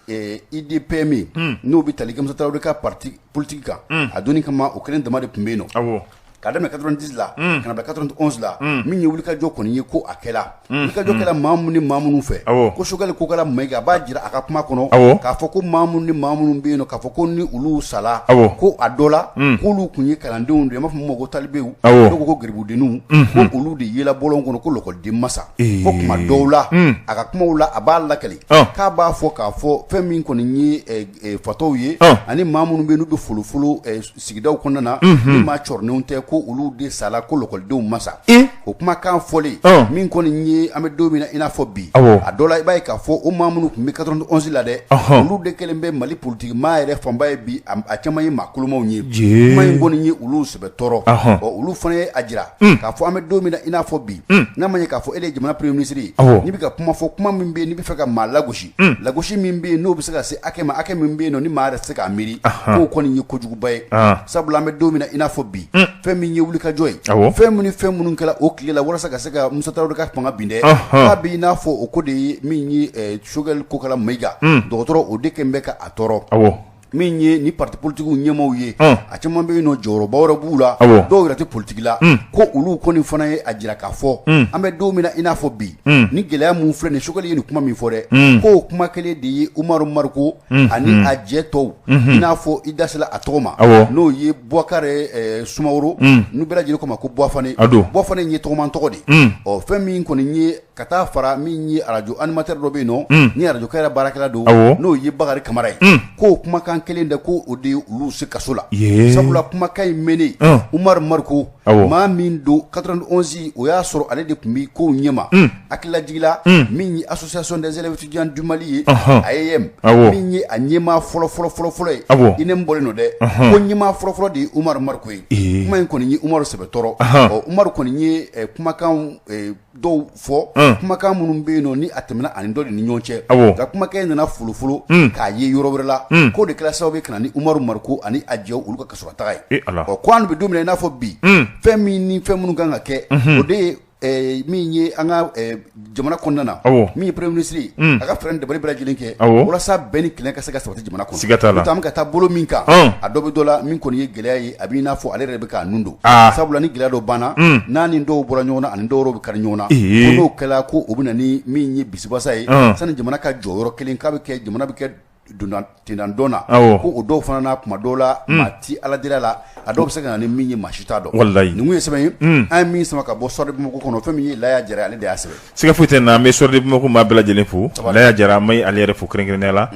UDPM, n'o bɛ tali kɛ Musa Tarawele ka parti politique kan, a donni kama o kelen dama de tun bɛ yen nɔ. K'a daminɛ 90 la ka na bila 91 la, min ye wulikajɔ kɔni ye, ko a kɛla wulikajɔ kɛla maa minnu ni maa minnu fɛ, ko Choguel Kokala Mayiga a b'a jira a ka kuma kɔnɔ k'a fɔ ko maa minnu ni maa minnu bɛ yen nɔ, k'a fɔ ko ni olu sala, ko a dɔ la k'olu tun ye kalandenw de ye, an b'a fɔ min ma ko talibew, dɔw ko geribudenninw, ko olu de yela bɔlɔn kɔnɔ, ko lɔkɔliden ma sa. Ko kuma dɔw la, a ka kumaw la, a b'a lakali k'a b'a fɔ k'a fɔ fɛn min kɔni ye fatɔw ye ani maa minnu bɛ n'u bɛ folofolo sigidaw kɔnɔna na, ni maa cɔrɔnenw tɛ, ko olu de sala, ko lɔkɔlidenw ma sa. O kumakan fɔlen min kɔni ye, an bɛ don min na i n'a fɔ bi, a dɔ la i b'a ye k'a fɔ o maa minnu tun bɛ 91 la dɛ, olu de kɛlen bɛ Mali politiki maa yɛrɛ fanba ye bi, a caman ye maa kolomaw ye. Kuma in kɔni ye olu sɛbɛ tɔɔrɔ. Ɔ, olu fana ye a jira k'a fɔ an bɛ don min na i n'a fɔ bi, n'a ma ɲɛ k'a fɔ e de ye jamana premier ministre ye, n'i bɛ ka kuma fɔ, kuma min bɛ yen n'i bɛ fɛ ka maa lagosi, lagosi min bɛ yen n'o bɛ se ka se hakɛ ma, hakɛ min bɛ yen nɔ ni maa yɛrɛ tɛ se k'a miiri, k'o kɔni ye kojuguba ye. Sabula an bɛ don min na i n'a fɔ bi, fɛn min ye wulikajɔ ye, fɛn min ni fɛn minnu kɛra o tile la walasa ka se ka Musa Tarawele ka fanga bin dɛ, k'a bɛ i n'a fɔ o ko de ye min ye Choguel Kokala Mayiga dɔgɔtɔrɔ, o de kɛlen bɛ ka a tɔɔrɔ. Min ye ni parti politikiw ɲɛmaaw ye, a caman bɛ yen nɔ, jɔyɔrɔba wɛrɛ b'u la, dɔw yɛrɛ tɛ politiki la, ko olu kɔni fana ye a jira k'a fɔ an bɛ don min na i n'a fɔ bi, ni gɛlɛya min filɛ nin, Choguel ye nin kuma min fɔ dɛ, k'o kuma kelen de ye Umaru Mariko ani a jɛ tɔw, i n'a fɔ i da sera a tɔgɔ ma, n'o ye Bubakari Sumaworo, n'u bɛɛ lajɛlen ko ma ko Buwa Fane. Buwa Fane ye tɔgɔman tɔgɔ de. Ɔ, fɛn min kɔni ye ka taa fara min ye arajo animateur dɔ bɛ yen nɔ, ni arajo kɛra baarakɛla don, n'o ye Bakari Kamara ye, k'o kumakan kelen de, ko o de ye olu se kaso la. Sabula kumakan in mɛnnen, Umaru Mariko, maa min don 91, o y'a sɔrɔ ale de tun bɛ kow ɲɛma, hakililajigila min ye Association des élèves étudiants du Mali ye, AEEM, min ye a ɲɛmaa fɔlɔ fɔlɔ fɔlɔ fɔlɔ ye, INEM bɔlen don dɛ, ko ɲɛmaa fɔlɔ fɔlɔ de ye Umaru Mariko ye. Kuma in kɔni ye Umaru sɛbɛ tɔɔrɔ. Ɔ, Umaru kɔni ye kumakan dɔw fɔ, kumakan minnu bɛ yen nɔ ni a tɛmɛna ani dɔ de ni ɲɔgɔn cɛ, nka kumakan in nana folofolo k'a ye yɔrɔ wɛrɛ la, k'o de kɛra sababu ye ka na ni Umaru Mariko ani a jɛw olu ka kasolataga ye. Ɔ, ko an bɛ don min na i n'a fɔ bi, fɛn min ni fɛn minnu kan ka kɛ, o de ye min ye an ka jamana kɔnɔna na, min ye premier ministre ye, a ka fɛɛrɛ dabali bɛɛ lajɛlen kɛ walasa bɛn ni kelenya ka se ka sabati jamana kɔnɔ. Siga t'a la. An bɛ ka taa bolo min kan, a dɔ bɛ dɔ la, min kɔni ye gɛlɛya ye, a b'i n'a fɔ ale yɛrɛ bɛ k'a nun don. Sabula ni gɛlɛya dɔ banna, n'a ni dɔw bɔra ɲɔgɔn na ani dɔw wɛrɛw bɛ kari ɲɔgɔn na, ko n'o kɛra, ko o bɛ na ni min ye bisibasa ye, sani jamana ka jɔ yɔrɔ kelen, k'a bɛ kɛ jamana bɛ kɛ donna tendandɔn na, ko o dɔw fana na, kuma dɔw la, maa ti ala deli la, a dɔw bɛ se ka na ni min ye, maa si t'a dɔn. Walayi. Nin kun ye sɛbɛn ye an ye min sama ka bɔ Soir de Bamako kɔnɔ. Fɛn min ye Laya Jara, ale de y'a sɛbɛn. Siga foyi tɛ na, an bɛ Soir de Bamako maa bɛɛ lajɛlen fo. Laya Jara, an bɛ ale yɛrɛ fo kɛrɛnkɛrɛnnenya la.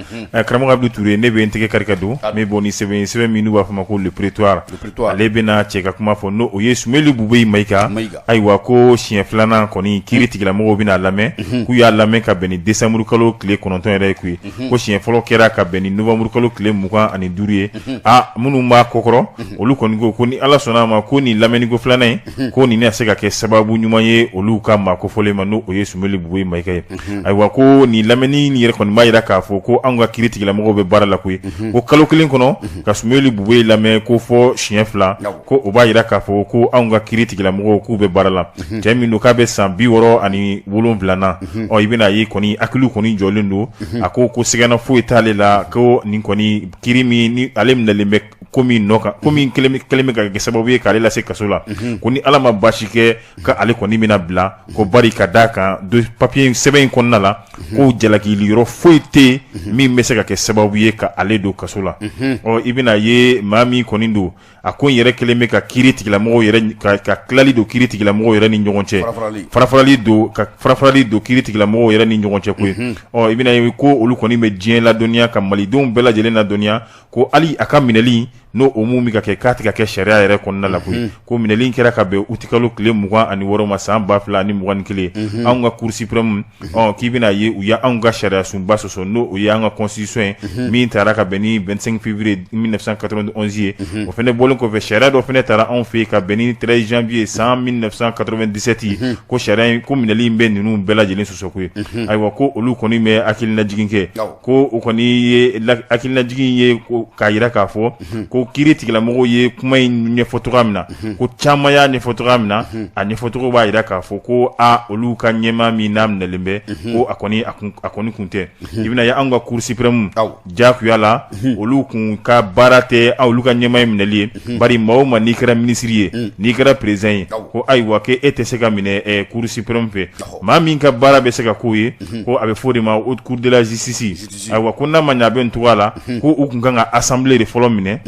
Karamɔgɔ Abdou Touré, ne bɛ n tɛgɛ kari ka don n bɛ bɔ ni sɛbɛn ye, sɛbɛn min n'u b'a fɔ ma ko Le Prétoire. Ale bɛna cɛ ka kuma fɔ, n'o ye Sumeli Bubɛyi Mayiga. Ayiwa, ko siɲɛ filanan kɔni, kiiri tigilamɔgɔw bɛna a lamɛn. K'u y'a lamɛn ka bɛn ni décembre kalo tile 9 yɛrɛ ye koyi. Ko siɲɛ fɔlɔ kɛra ka bɛn ni novembre kalo tile 25 ye. Aa, minnu b'a kɔkɔrɔ, olu kɔni ko ko ni Ala sɔnna a ma, ko nin lamɛnniko filanan in, ko nin na se ka kɛ sababu ɲuman ye olu ka maa kofɔlen ma, n'o ye Sumeli Bubɛyi Mayiga ye. Ayiwa, ko nin lamɛnni nin yɛrɛ kɔni b'a jira k'a fɔ ko anw ka kiiri tigilamɔgɔw bɛ baara la koyi. Ko kalo kelen kɔnɔ ka Sumeli Bubɛyi lamɛn ko fɔ siɲɛ fila, ko o b'a jira k'a fɔ ko anw ka kiiri tigilamɔgɔw k'u bɛ baara la. Cɛ min don k'a bɛ san 67 na, ɔ, i bɛna ye kɔni hakili kɔni jɔlen don. A ko ko sigana foyi t'ale la, ko nin kɔni kiiri min ni ale minɛlen bɛ ko min nɔ kan, ko min kɛlen bɛ ka kɛ sababu ye k'ale lase kaso la, ko ni Ala ma baasi kɛ, ka ale kɔni bɛna bila, ko bari ka d'a kan papiye sɛbɛn in kɔnɔna la, ko jalakili yɔrɔ foyi tɛ yen min bɛ se ka kɛ sababu ye ka ale don kaso la. Ɔ, i bɛna ye maa min kɔni don, a ko in yɛrɛ kɛlen bɛ ka kiiri tigilamɔgɔw yɛrɛ ka tilali don kiiri tigilamɔgɔw yɛrɛ ni ɲɔgɔn cɛ, farafarali don, ka farafarali don kiiri tigilamɔgɔw yɛrɛ ni ɲɔgɔn cɛ koyi. Ɔ, i bɛna ye ko olu kɔni bɛ diɲɛ ladɔnniya, ka malidenw bɛɛ lajɛlen ladɔnniya ko hali a ka minɛli n'o o mun bɛ ka kɛ, k'a tɛ ka kɛ sariya yɛrɛ kɔnɔna la koyi. Ko minɛli kɛra ka bɛn utikalo tile 26 ma san 2021, anw ka Cour suprême, ɔ, k'i bɛna ye u y'anw ka sariya sunba sɔsɔ, n'o o ye an ka constitution ye min taara ka bɛn ni 25 février 1991 ye. O fana bɔlen kɔfɛ, sariya dɔ fana taara anw fɛ yen ka bɛn ni 13 janvier san 1997 ye, ko sariya in, ko minɛli in bɛ ninnu bɛɛ lajɛlen sɔsɔ koyi. Ayiwa, ko olu kɔni bɛ hakilinajigin kɛ, ko o kɔni ye hakilinajigin ye k'a jira k'a fɔ ko ko kiiri tigilamɔgɔw ye kuma in ɲɛfɔ cogoya min na, ko caman y'a ɲɛfɔ cogoya min na, a ɲɛfɔcogo b'a jira k'a fɔ ko aa olu ka ɲɛmaa min n'a minɛlen bɛ, ko a kɔni a kɔni kun tɛ. I bɛna ye anw ka cour suprême jagoya la, olu kun ka baara tɛ olu ka ɲɛmaa in minɛli ye, bari maa o maa n'i kɛra minisiri ye, n'i kɛra président ye, ko ayiwa k'e tɛ se ka minɛ cour suprême fɛ. Maa min ka baara bɛ se ka k'o ye, ko a bɛ fɔ o de ma haute cour de la justice. Ayiwa, ko n'a ma ɲɛ a bɛ nin cogoya la, ko u kun kan ka assemblée de fɔlɔ minɛ.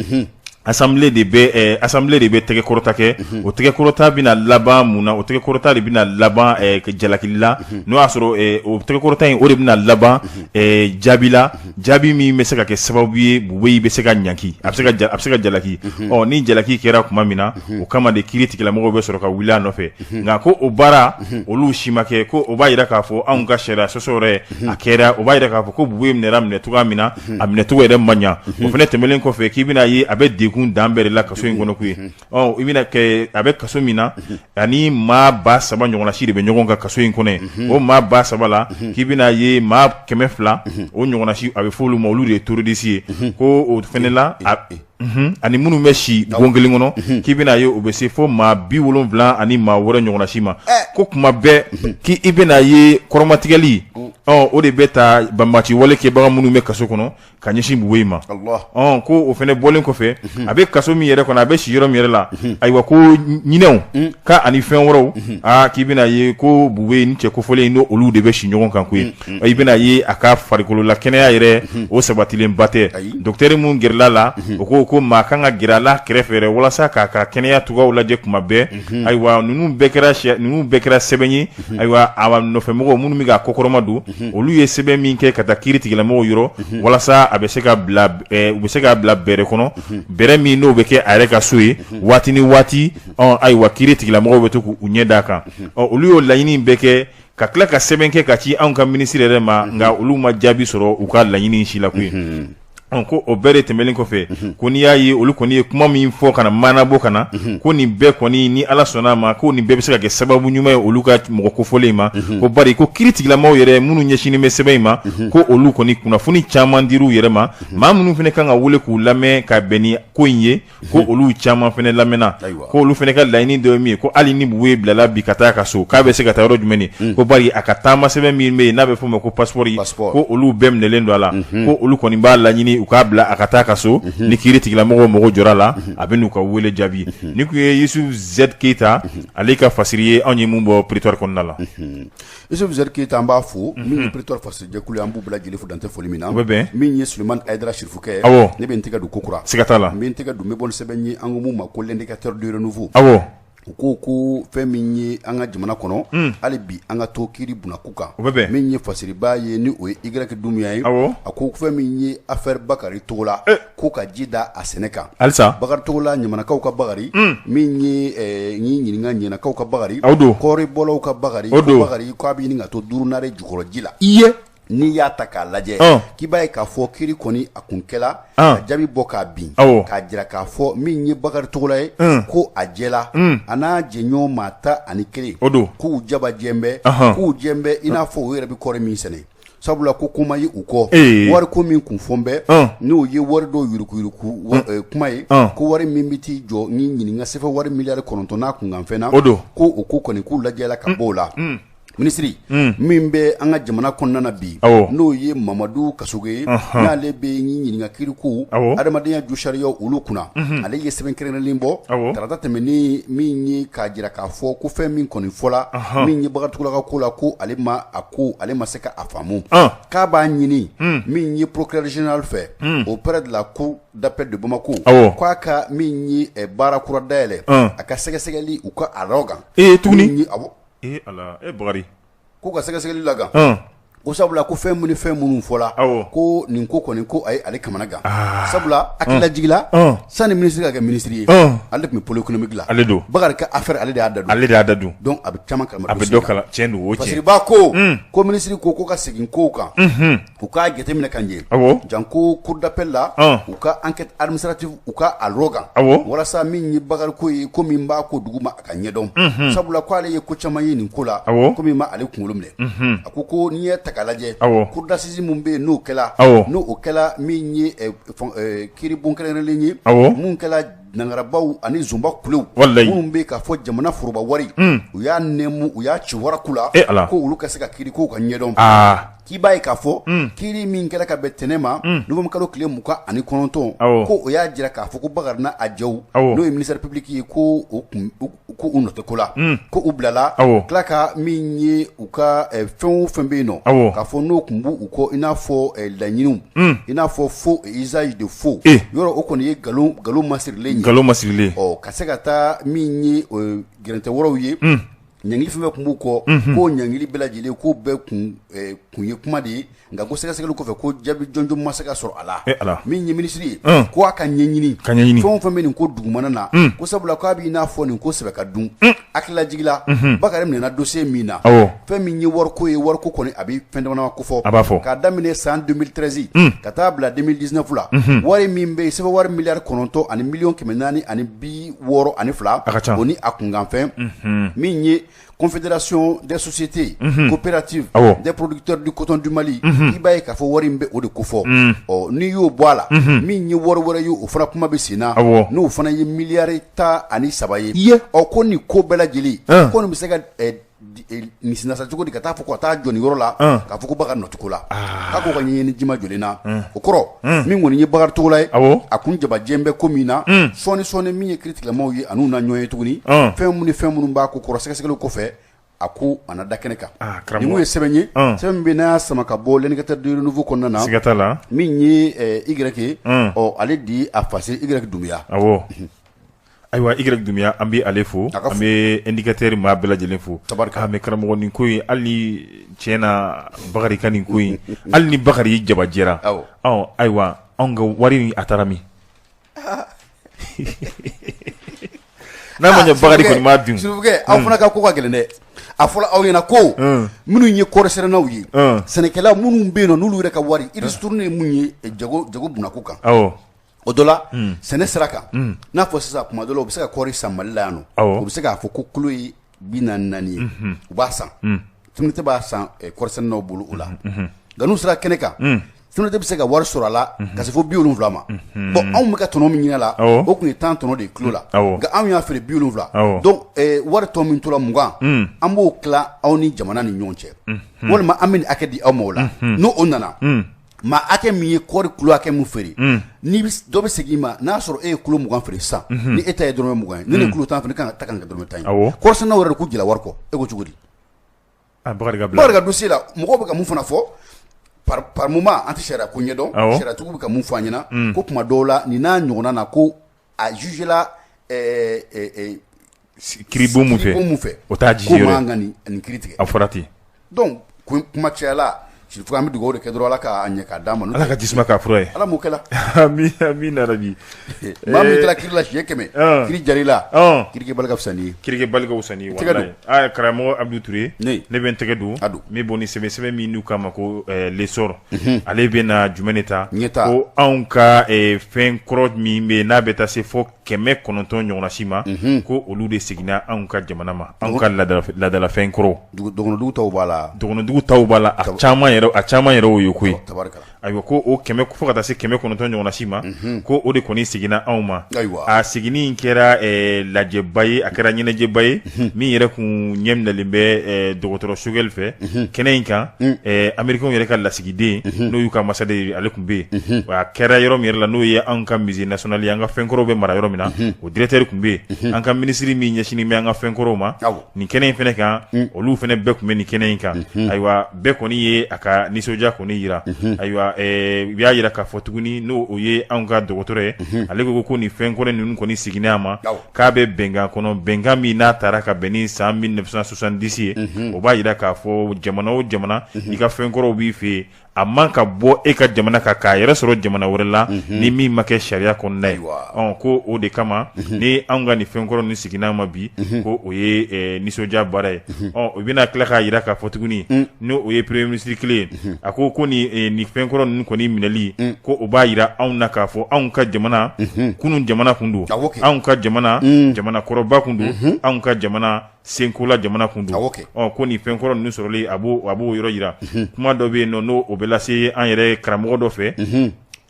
Assemblée de bɛ tɛgɛ kɔrɔta kɛ. O tɛgɛ kɔrɔta bɛna laban mun na? O tɛgɛ kɔrɔta de bɛna laban jalakili la. N'o y'a sɔrɔ o tɛgɛ kɔrɔta in, o de bɛna laban jaabi la, jaabi min bɛ se ka kɛ sababu ye Bubɛyi bɛ se ka ɲanki, a bɛ se ka jalaki. Ɔ ni jalaki kɛra tuma min na, o kama de kiiri tigilamɔgɔw bɛ sɔrɔ ka wuli a nɔfɛ. Nka ko o baara olu si ma kɛ. Ko o b'a jira k'a fɔ anw ka sariya sɔsɔ yɛrɛ a kɛra. O b'a jira k'a fɔ ko Bubɛyi minɛra minɛ cogoya min na, a minɛcogo yɛrɛ ma ɲa. O fana tɛmɛnen kɔfɛ, k'i bɛna ye a bɛ degun dan bɛɛ de la kaso in kɔnɔ koyi. Ɔ i bɛna kɛ a bɛ kaso min na, ani maa 3000 ɲɔgɔnna si de bɛ ɲɔgɔn kan kaso in kɔnɔ. O maa 3000 la, k'i bɛna ye maa 200 o ɲɔgɔnna si, a bɛ fɔ olu ma olu de ye terroriste ye. Ko o fana la, ani minnu bɛ si bon kelen kɔnɔ, k'i bɛna ye o bɛ se fo maa 70 ani maa 6 ɲɔgɔnna si ma. Ko kuma bɛɛ k'i bɛna ye kɔrɔmatigɛli, o de bɛ taa banbaanci wale kɛbaga minnu bɛ kaso kɔnɔ ka ɲɛsin Bubɛyi ma. Ko o fana bɔlen kɔfɛ, a bɛ kaso min yɛrɛ kɔnɔ, a bɛ si yɔrɔ min yɛrɛ la, ayiwa ko ɲinɛw ka ani fɛn wɛrɛw, aa k'i bɛna ye ko Bubɛyi ni cɛ kofɔlen n'o olu de bɛ si ɲɔgɔn kan koyi. I bɛna ye a ka farikolola kɛnɛya yɛrɛ, o sabatilenba tɛ. Docteur min gɛrɛla la, o ko maa kan ka gɛrɛ a la kɛrɛfɛ yɛrɛ walasa k'a ka kɛnɛya cogoyaw lajɛ kuma bɛɛ. Ayiwa, ninnu bɛɛ kɛra sɛbɛn ye. Ayiwa, a nɔfɛmɔgɔw minnu bɛ k'a kɔkɔrɔma don, olu ye sɛbɛn min kɛ ka taa kiiri tigilamɔgɔw yɔrɔ walasa a bɛ se ka bila u bɛ se k'a bila bɛrɛ kɔnɔ, bɛrɛ min n'o bɛ kɛ a yɛrɛ ka so ye waati ni waati. Ayiwa, kiiri tigilamɔgɔw bɛ to k'u ɲɛ d'a kan. Ɔ olu y'o laɲini bɛɛ kɛ ka tila ka sɛbɛn kɛ ka ci anw ka minisiri yɛrɛ ma, nka olu ma jaabi sɔrɔ u ka laɲini si la koyi. Ko o bɛɛ de tɛmɛnen kɔfɛ, ko n'i y'a ye olu kɔni ye kuma min fɔ ka na maanabɔ ka na, ko nin bɛɛ kɔni, ni Ala sɔnna a ma, ko nin bɛɛ bɛ se ka kɛ sababu ɲuman ye olu ka mɔgɔ kofɔlen ma. Ko bari ko kiiri tigilamɔgɔw yɛrɛ minnu ɲɛsinnen bɛ sɛbɛn in ma, ko olu kɔni kunnafoni caman dir'u yɛrɛ ma. Maa minnu fana kan ka wele k'u lamɛn ka bɛn ni ko in ye, ko olu caman fana lamɛnna. Ko olu fana ka laɲini dɔ ye min ye, ko hali ni Bubɛyi bilala bi ka taa ka so, k'a bɛ se ka taa yɔrɔ jumɛn? Ko bari a ka taama sɛbɛn min bɛ yen n'a bɛ f'o ma ko passeport, ko olu bɛɛ minɛlen don a la. Ko olu kɔni b'a laɲini u k'a bila a ka taa ka so. Ni kiiri tigilamɔgɔw mago jɔra la, a bɛ n'u ka wele jaabi. Ni tun ye Yusuf Z Keyita, ale ka fasiri ye anw ye mun bɔ prétoire kɔnɔna la. Yusuf Z Keyita, an b'a fo. Min ye prétoire fasijɛkulu ye, an b'u bɛɛ lajɛlen fo dantɛ foli min na. O bɛ bɛn. Min ye Sulemani Hayidara Sirifukɛ, ne bɛ n tɛgɛ don kokura. Siga t'a la. N bɛ n tɛgɛ don, n bɛ bɔ ni sɛbɛn ye, an ko mun ma ko L'Indicateur du renouveau. U ko fɛn min ye an ka jamana kɔnɔ, hali bi an ka to kiiri bunakun kan. O bɛ bɛn. Min ye fasiriba ye, ni o ye Y Dumuya ye, a ko fɛn min ye affaire Bakari Togola, ko ka ji da a sɛnɛ kan. Halisa. Bakari Togola, ɲamanakaw ka Bakari, min ye ni ɲininka ɲɛnakaw ka Bakari, o don, kɔɔribɔlaw ka Bakari, o don, Bakari k'a bɛ ɲini ka to durunare jukɔrɔ ji la. I ye. N'i y'a ta k'a lajɛ, k'i b'a ye k'a fɔ kiiri kɔni a kun kɛla ka jaabi bɔ k'a bin, k'a jira k'a fɔ min ye Bakari Togola ye, ko a jɛla, a n'a jɛɲɔgɔn maa 11, o don, k'u jaba jɛn bɛ, k'u jɛn bɛ i n'a fɔ u yɛrɛ bɛ kɔɔri min sɛnɛ, sabula ko ko ma ye u kɔ. Wari ko min kun fɔ bɛ, n'o ye wari dɔw yuruguyurugu kuma ye, ko wari min bɛ t'i jɔ ni ɲininka sɛfɛ wari miliyari 9 n'a kunkanfɛn na, o don, ko o ko kɔni k'u lajɛla ka bɔ o la. Minisiri min bɛ an ka jamana kɔnɔna na bi, n'o ye Mamadu Kasoge ye, n'ale bɛ ɲininka kiiriko, adamadenya ju sariya olu kunna, ale ye sɛbɛn kɛrɛnkɛrɛnlen bɔ tarata tɛmɛnen min ye k'a jira k'a fɔ ko fɛn min kɔni fɔla min ye Bakari Togola ka ko la, ko ale ma a ko ale ma se ka a faamu. K'a b'a ɲini min ye procureur général fɛ auprès de la cour d'appel de Bamako, k'a ka min ye baara kura dayɛlɛ, a ka sɛgɛsɛgɛli u ka a lɔgan. Ee, tuguni? Awɔ. Ee Ala, e Bakari. K'u ka sɛgɛsɛgɛli lagan, ko sabula ko fɛn minnu fɛn minnu fɔla, ko nin ko kɔni ko a ye ale kamana gan, sabula hakilila jigila sani minisiri ka kɛ minisiri ye, ale tun bɛ pôle économique la. Ale don. Bakari ka affaire, ale de y'a da don. Ale de y'a da don. Donc a bɛ caman kalama. A bɛ dɔ kala, tiɲɛ don o, tiɲɛ. Fasiriba ko minisiri ko ka segin kow kan, u k'a jateminɛ ka ɲɛ, janko cour d'appel la, u ka enquête administrative u ka a lɔgan, walasa min ye Bakari ko ye, ko min b'a ko dugu ma, a ka ɲɛdɔn, sabula ko ale ye ko caman ye nin ko la, ko min ma ale kunkolo minɛ. A ko n'i ye ta k'a lajɛ cour d'assises min bɛ yen n'o kɛla n'o o kɛla min ye kiiribon kɛrɛnkɛrɛnlen ye mun kɛla nangarabaw ani zunba kulew minnu bɛ k'a fɔ jamana foroba wari u y'a nɛmu u y'a ci waraku la ko olu ka se ka kiiri kow ka ɲɛdɔn k'i b'a ye k'a fɔ kiiri min kɛra ka bɛn tɛnɛn ma novembre kalo tile 29 ko o y'a jira k'a fɔ ko Bakari n'a jɛw n'o ye ministère public ye ko u nɔ tɛ ko la ko u bilala tila ka min ye u ka fɛn o fɛn bɛ yen nɔ k'a fɔ n'o tun b'u kɔ i n'a fɔ laɲiniw i n'a fɔ faux et usage de faux yɔrɔ o kɔni ye nkalon masirilen ye nkalon masirilen ka se ka taa min ye gɛrɛntɛ wɛrɛw ye ɲangili fɛn fɛn tun b'u kɔ k'o ɲangili bɛɛ lajɛlen k'o bɛɛ kun ye kuma de ye nka ko sɛgɛsɛgɛli kɔfɛ ko jaabi jɔnjɔn ma se ka sɔrɔ a la min ye minisiri ye ko a ka ɲɛɲini ka ɲɛɲini fɛn o fɛn bɛ nin ko dugumana na ko sabula k'a b'i n'a fɔ nin ko sɛbɛ ka dun hakililajigi la Bakari minɛna dossier min na fɛn min ye wariko ye wariko kɔni a bɛ fɛn dama ko fɔ a b'a fɔ k'a daminɛ san 2013 ka taa bila 2019 la wari min bɛ yen sefa wari miliyari 9 ani miliyɔn 462 A ka ca. o ni a kunkanfɛn min ye confédération des sociétés coopératives des producteurs du coton du Mali i b'a ye k'a fɔ wari in bɛ o de kofɔ ɔ n'i y'o bɔ a la min ye wari wɛrɛ ye o fana kuma bɛ sen na n'o fana ye miliyari 13 ye ɔ ko nin ko bɛɛ lajɛlen ko nin bɛ se ka nin cogo di ka taa fɔ ka taa jɔ nin yɔrɔ la k'a fɔ ko Bakari nɔ tɛ ko la k'a k'o ka ɲɛɲini jima jɔlen na o kɔrɔ min kɔni ye Bakari Togola ye a kun jabajɛ bɛ ko min na sɔɔni sɔɔni min ye kiiritigɛlamaw ye an'u na ɲɔgɔn ye tuguni fɛn minnu ni fɛn minnu b'a ko kɔrɔ sɛgɛsɛgɛli kɔfɛ a ko a na da kɛnɛ kan nin ye sɛbɛn ye sɛbɛn min bɛ n'a y'a sama ka bɔ L'Indicateur du Renouveau kɔnɔna na siga t'a la min ye Y ɔ ale di a fase Y Dunbiya Ayiwa Y Dunbiya an bɛ ale fo an bɛ Indicateur maa bɛɛ lajɛlen fo mais karamɔgɔ nin ko in hali ni tiɲɛ na Bakari ka nin ko in hali ni Bakari jaba jɛra ayiwa anw ka wari a taara min n'a ma ɲɛ Bakari kɔni m'a dun aw fana ka ko ka gɛlɛn dɛ a fɔra aw ɲɛna ko minnu ye kɔɔrisɛnɛnaw ye sɛnɛkɛla minnu bɛ yen nɔ n'olu yɛrɛ ka wari ristourne ye mun ye jago bunako kan o dɔ la sɛnɛ sira kan n'a fɔ sisan kuma dɔ la u bɛ se ka kɔɔri san Mali la yan nɔ u bɛ se k'a fɔ ko kilo ye 44 ye u b'a san CMDT b'a san kɔɔrisɛnɛnaw bolo o la nka n'u sera kɛnɛ kan CMDT bɛ se ka wari sɔrɔ a la ka se fo 70 ma bon anw bɛ ka tɔnɔ min ɲini a la o tun ye 10 tɔnɔ de ye kilo la nka anw y'a feere 70 donc wari tɔ min tora 20 an b'o tila aw ni jamana ni ɲɔgɔn cɛ walima an bɛ nin hakɛ di aw ma o la n'o o nana maa hakɛ min ye kɔɔri kilo hakɛ min feere ni dɔ bɛ segin i ma n'a sɔrɔ e ye kilo 20 feere sisan ni e ta ye dɔrɔmɛ 20 ye ni ne ye kilo 10 feere ne kan ka ta kan ka kɛ dɔrɔmɛ 10 ye kɔɔrisɛnɛnaw yɛrɛ de k'u jɛla wari kɔ e ko cogo di Bakari ka dossier la mɔgɔw bɛ ka mun fana fɔ par moment an tɛ sariya ko ɲɛdɔn sariyatigiw bɛ ka mun fɔ an ɲɛna ko tuma dɔw la nin n'a ɲɔgɔnna na ko a jugé la kiiribon min fɛ o t'a ko man kan nin kiiri tigɛ a fɔra ten donc kuma cayala Sirifu an bɛ dugawu de kɛ dɔrɔn Ala k'a ɲɛ k'a d'an ma Ala ka jisuma k'a fura ye Ala m'o kɛla amina yarabi maa min taara kiiri la siɲɛ 100 kiiri jar'i la kiirikɛbali ka fisa n'i ye kiirikɛbali ka fisa n'i ye walahi aa karamɔgɔ Abudu Ture ne bɛ n tɛgɛ don n bɛ bɔ ni sɛbɛn min n'u k'a ma ko L'Essor ale bɛ na jumɛn de ta ko anw ka fɛn kɔrɔ min bɛ n'a bɛ taa se fo 900 ɲɔgɔnna si ma ko olu de seginna anw ka jamana ma anw ka laadalafɛn kɔrɔ dɔgɔnɔdugu taw b'a la dɔgɔnɔdugu taw b'a la a caman yɛrɛ o ye koyi ayiwa ko o kɛmɛ fo ka taa se 900 ɲɔgɔnna si ma ko o de kɔni seginna anw ma a seginni in kɛra lajɛba ye a kɛra ɲɛnajɛba ye min yɛrɛ kun ɲɛminɛlen bɛ dɔgɔtɔrɔ Choguel fɛ kɛnɛ in kan Américains yɛrɛ ka lasigiden n'o y'u ka ambassadeur ye ale tun bɛ yen a kɛra yɔrɔ min yɛrɛ la n'o ye anw ka musée national ye an ka fɛnkɔrɔw bɛ mara yɔrɔ min na o directeur tun bɛ yen an ka minisiri min ɲɛsinnen bɛ an ka fɛnkɔrɔw ma nin kɛnɛ in fana kan olu fana bɛɛ tun bɛ nin kɛnɛ in kan ayiwa bɛɛ kɔni ye a ka nisɔndiya kɔni jira ayiwa u y'a jira k'a fɔ tuguni n'o o ye anw ka dɔgɔtɔrɔ ye ale ko nin fɛnkɔrɔ ninnu kɔni seginna a ma k'a bɛ bɛnkan kɔnɔ bɛnkan min n'a taara ka bɛn ni san 1970 ye o b'a jira k'a fɔ jamana o jamana i ka fɛnkɔrɔw b'i fɛ yen a man ka bɔ e ka jamana kan k'a yɛrɛ sɔrɔ jamana wɛrɛ la ni min ma kɛ sariya kɔnɔna ye ko o de kama ni anw ka nin fɛnkɔrɔ ninnu seginna ma bi ko o ye nisɔndiya baara ye u bɛna tila k'a jira k'a fɔ tuguni n'o o ye premier ministre kelen ye a ko ko nin fɛnkɔrɔ ninnu kɔni minɛli ko o b'a jira anw na k'a fɔ anw ka jamana kunun jamana kun don anw ka jamana jamana kɔrɔba kun don anw ka jamana senkola jamana kun don. Ɔ ko nin fɛnkɔrɔ ninnu sɔrɔli a b'o yɔrɔ jira. Kuma dɔ bɛ yen nɔ, n'o bɛ lase an yɛrɛ karamɔgɔ dɔ fɛ,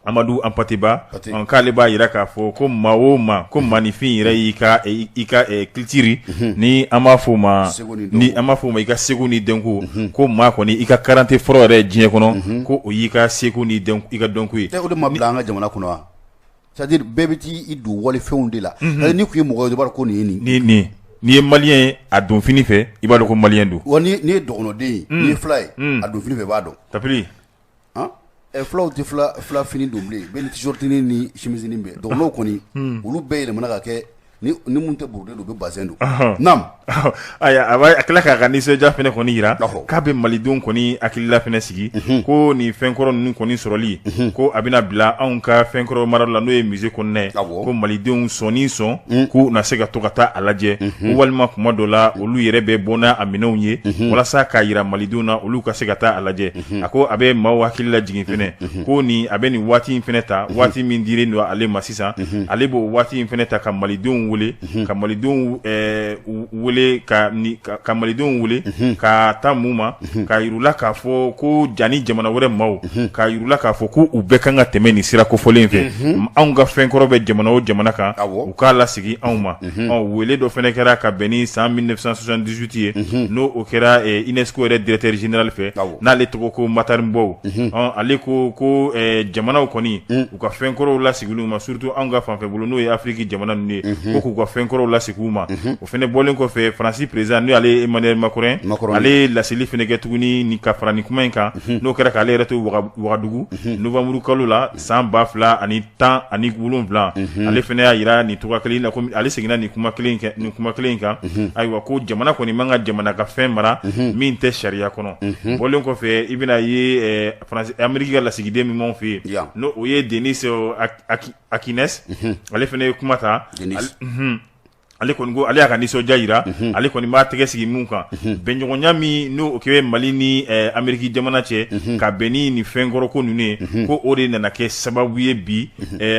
Amadu Anpate Ba, k'ale b'a jira k'a fɔ ko maa o maa, ko maaninfin yɛrɛ y'i ka i ka culture, ni an b'a fɔ o ma ni an b'a fɔ o ma i ka seko ni dɔnko, ko maa kɔni i ka carte fɔlɔ yɛrɛ diɲɛ kɔnɔ, ko o y'i ka seko ni i ka dɔnko ye. O de ma bila an ka jamana kɔnɔ wa? C'est-à-dire bɛɛ bɛ t'i don walifɛnw de la. N'i tun ye mɔgɔ ye, i b'a dɔn ko nin ye nin. Nin n'i ye malien ye, a donfini fɛ, i b'a dɔn ko malien don. Wa n'i ye dɔgɔnɔden ye, n'i ye fila ye, a donfini fɛ, i b'a dɔn. Tapili. Fulaw tɛ fila fini don bilen, bɛɛ ni t-shirtinin ni chemisinin bɛɛ. Dɔgɔnɔw kɔni, olu bɛɛ yɛlɛmana ka kɛ ni minnu tɛ brodé don, u bɛ bazin don. Naam. Ayiwa, a tila k'a ka nisɔndiya fana kɔni jira k'a bɛ malidenw kɔni hakilila fana sigi, ko nin fɛnkɔrɔ ninnu kɔni sɔrɔli, ko a bɛna bila anw ka fɛnkɔrɔ mara la, n'o ye musée kɔnɔna ye, ko malidenw sɔn sɔn k'u na se ka to ka taa a lajɛ, walima kuma dɔ la olu yɛrɛ bɛ bɔ n'a minɛnw ye walasa k'a jira malidenw na, olu ka se ka taa a lajɛ. A ko a bɛ maaw hakili lajigin fana ko nin a bɛ nin waati in fana ta, waati min dilen don ale ma sisan, ale b'o waati in fana ta ka malidenw wele, ka malidenw wele ka malidenw wele ka taa mun ma, k'a yir'u la k'a fɔ ko jani jamana wɛrɛ maaw, k'a yir'u la k'a fɔ ko u bɛɛ kan ka tɛmɛ nin sira kofɔlen fɛ. Anw ka fɛnkɔrɔ bɛ jamana o jamana kan, u k'a lasegin anw ma. Wele dɔ fana kɛra ka bɛn ni san 1978 ye, n'o o kɛra UNESCO yɛrɛ directeur général fɛ, n'ale tɔgɔ ko Matar Mbow. Ale ko ko jamanaw kɔni u ka fɛnkɔrɔw lasegin u ma, surtout anw ka fanfɛ bolo, n'o ye Afiriki jamana ninnu ye, ko k'u ka fɛnkɔrɔw lasegin u ma. O fana bɔlen kɔfɛ, Faransi président, n'o y'ale Emmanuel Macron, ale ye laseli fana kɛ tuguni ni ka fara nin kuma in kan, n'o kɛra k'ale yɛrɛ to Wagadugu novembre kalo la san 2017. Ale fana y'a jira nin cogoya kelen na, ale seginna nin kuma kelen nin kuma kelen in kan. Ayiwa, ko jamana kɔni man ka jamana ka fɛn mara min tɛ sariya kɔnɔ. Bɔlen kɔfɛ, i bɛna ye Ameriki ka lasigiden min b'anw fɛ yen, n'o o ye Denis Akines, ale fana ye kuma ta. Ale kɔni ko ale y'a ka nisɔndiya jira. Ale kɔni b'a tɛgɛ sigi mun kan, bɛnɲɔgɔnya min n'o kɛ Mali ni Ameriki jamana cɛ ka bɛn ni nin fɛnkɔrɔ ko ninnu ye, ko o de nana kɛ sababu ye bi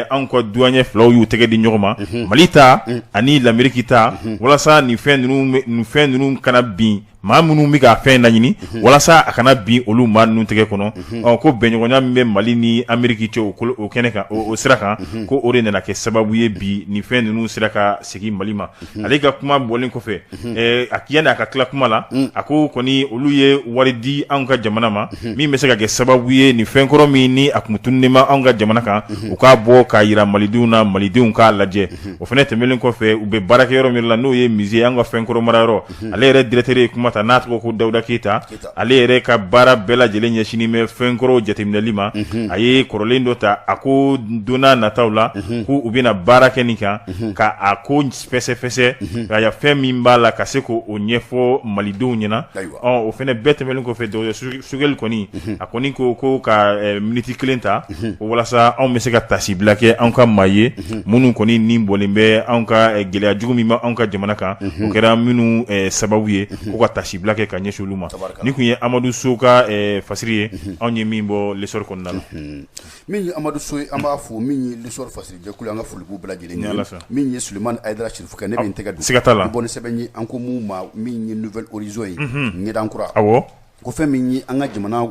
anw ka douanier filaw y'u tɛgɛ di ɲɔgɔn ma, Mali ta ani l'Amérique ta, walasa nin fɛn ninnu kana bin maa minnu bɛ ka fɛn laɲini, walasa a kana bin olu maa ninnu tɛgɛ kɔnɔ. Ɔ ko bɛnɲɔgɔnya min bɛ Mali ni Ameriki cɛ o kɛnɛ kan, o sira kan, ko o de nana kɛ sababu ye bi nin fɛn ninnu sera ka segin Mali ma. Ale ka kuma bɔlen kɔfɛ, a yanni a ka tila kuma la, a ko kɔni olu ye wari di anw ka jamana ma min bɛ se ka kɛ sababu ye nin fɛnkɔrɔ min ni a kun tununnen bɛ anw ka jamana kan, u k'a bɔ k'a jira malidenw na, malidenw k'a lajɛ. O fana tɛmɛnen kɔfɛ, u bɛ baarakɛ yɔrɔ min la, n'o ye musée, an ka fɛnkɔrɔ mara yɔrɔ, ale yɛrɛ directeur ye kuma ta, n'a tɔgɔ ko Dawuda Keyita. Ale yɛrɛ ka baara bɛɛ lajɛlen ɲɛsinnen bɛ fɛnkɔrɔw jateminɛli ma. A ye kɔrɔlen dɔ ta, a ko don nataw la ko u bɛna baara kɛ nin kan ka a ko fɛsɛfɛsɛ, ka ya fɛn min b'a la ka se k'o ɲɛfɔ malidenw ɲɛna. O fana bɛɛ tɛmɛnen kɔfɛ, dɔgɔtɔrɔ Sogɛli kɔni, a kɔni ko ko ka miniti kelen ta walasa anw bɛ se ka tasibila kɛ anw ka maa ye minnu kɔni ni bɔlen bɛ anw ka gɛlɛya jugu min bɛ anw ka jamana kan, o kɛra minnu sababu ye, ko ka tasibila kɛ ka ɲɛsin olu ma. Nin tun ye Amadu So ka fasiri ye, anw ye min bɔ L'Essor kɔnɔna la. Min ye Amadu So ye, an b'a fo. Min ye L'Essor fasirijɛkulu, an ka foli b'u bɛɛ lajɛlen ye. Min ye Sulemani Ayidara Sirifukɛ, ne bɛ n tɛgɛ don. Siga t'a la. Bɔ ni sɛbɛn ye, an ko mun ma min ye Nouvel Horizon ye, ɲɛdan kura. Awɔ. Ko fɛn min ye an ka jamana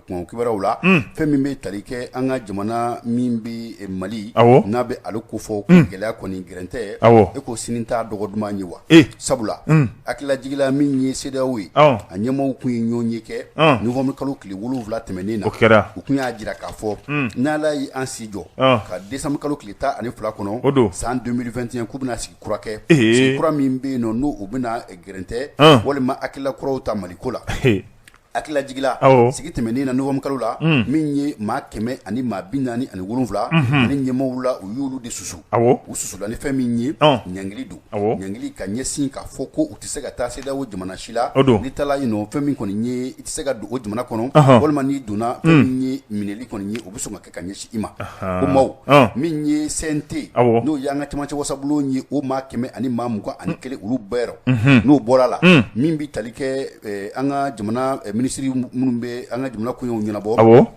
kunko kibaruyaw la, fɛn min bɛ tali kɛ an ka jamana min bɛ Mali, n'a bɛ ale kofɔ, ko gɛlɛya kɔni gɛrɛntɛ, e ko sini t'a dɔgɔ duman ye wa? Sabula hakililajigila, min ye CEDEAO ye, a ɲɛmaaw tun ye ɲɔgɔn ye kɛ novembre kalo tile 7 tɛmɛnen na. O kɛra. U tun y'a jira k'a fɔ n'Ala ye an si jɔ ka décembre kalo tile 12 kɔnɔ, o don san 2021, k'u bɛna sigi kura kɛ, sigi kura min bɛ yen nɔ, n'o u bɛna gɛrɛntɛ walima hakilila kuraw ta Mali ko la. Hakililajigila, sigi tɛmɛnen na novembre kalo la, min ye maa 147 ani ɲɛmaaw la, u y'olu de susu. U susula ni fɛn min ye, ɲangili don, ɲangili ka ɲɛsin k'a fɔ ko u tɛ se ka taa CEDEAO jamana si la. N'i taara yen nɔ, fɛn min kɔni ye, i tɛ se ka don o jamana kɔnɔ, walima n'i donna, fɛn min ye minɛli kɔni ye, o bɛ sɔn ka kɛ ka ɲɛsin i ma. O maaw min ye CNT, n'o y'an ka cɛmancɛ wasabulon ye, o maa 121, olu bɛɛ rɔ, n'o bɔra la, min bɛ tali kɛ an ka jamana ministre minisiri minnu bɛ an ka jamana koɲɛw ɲɛnabɔ,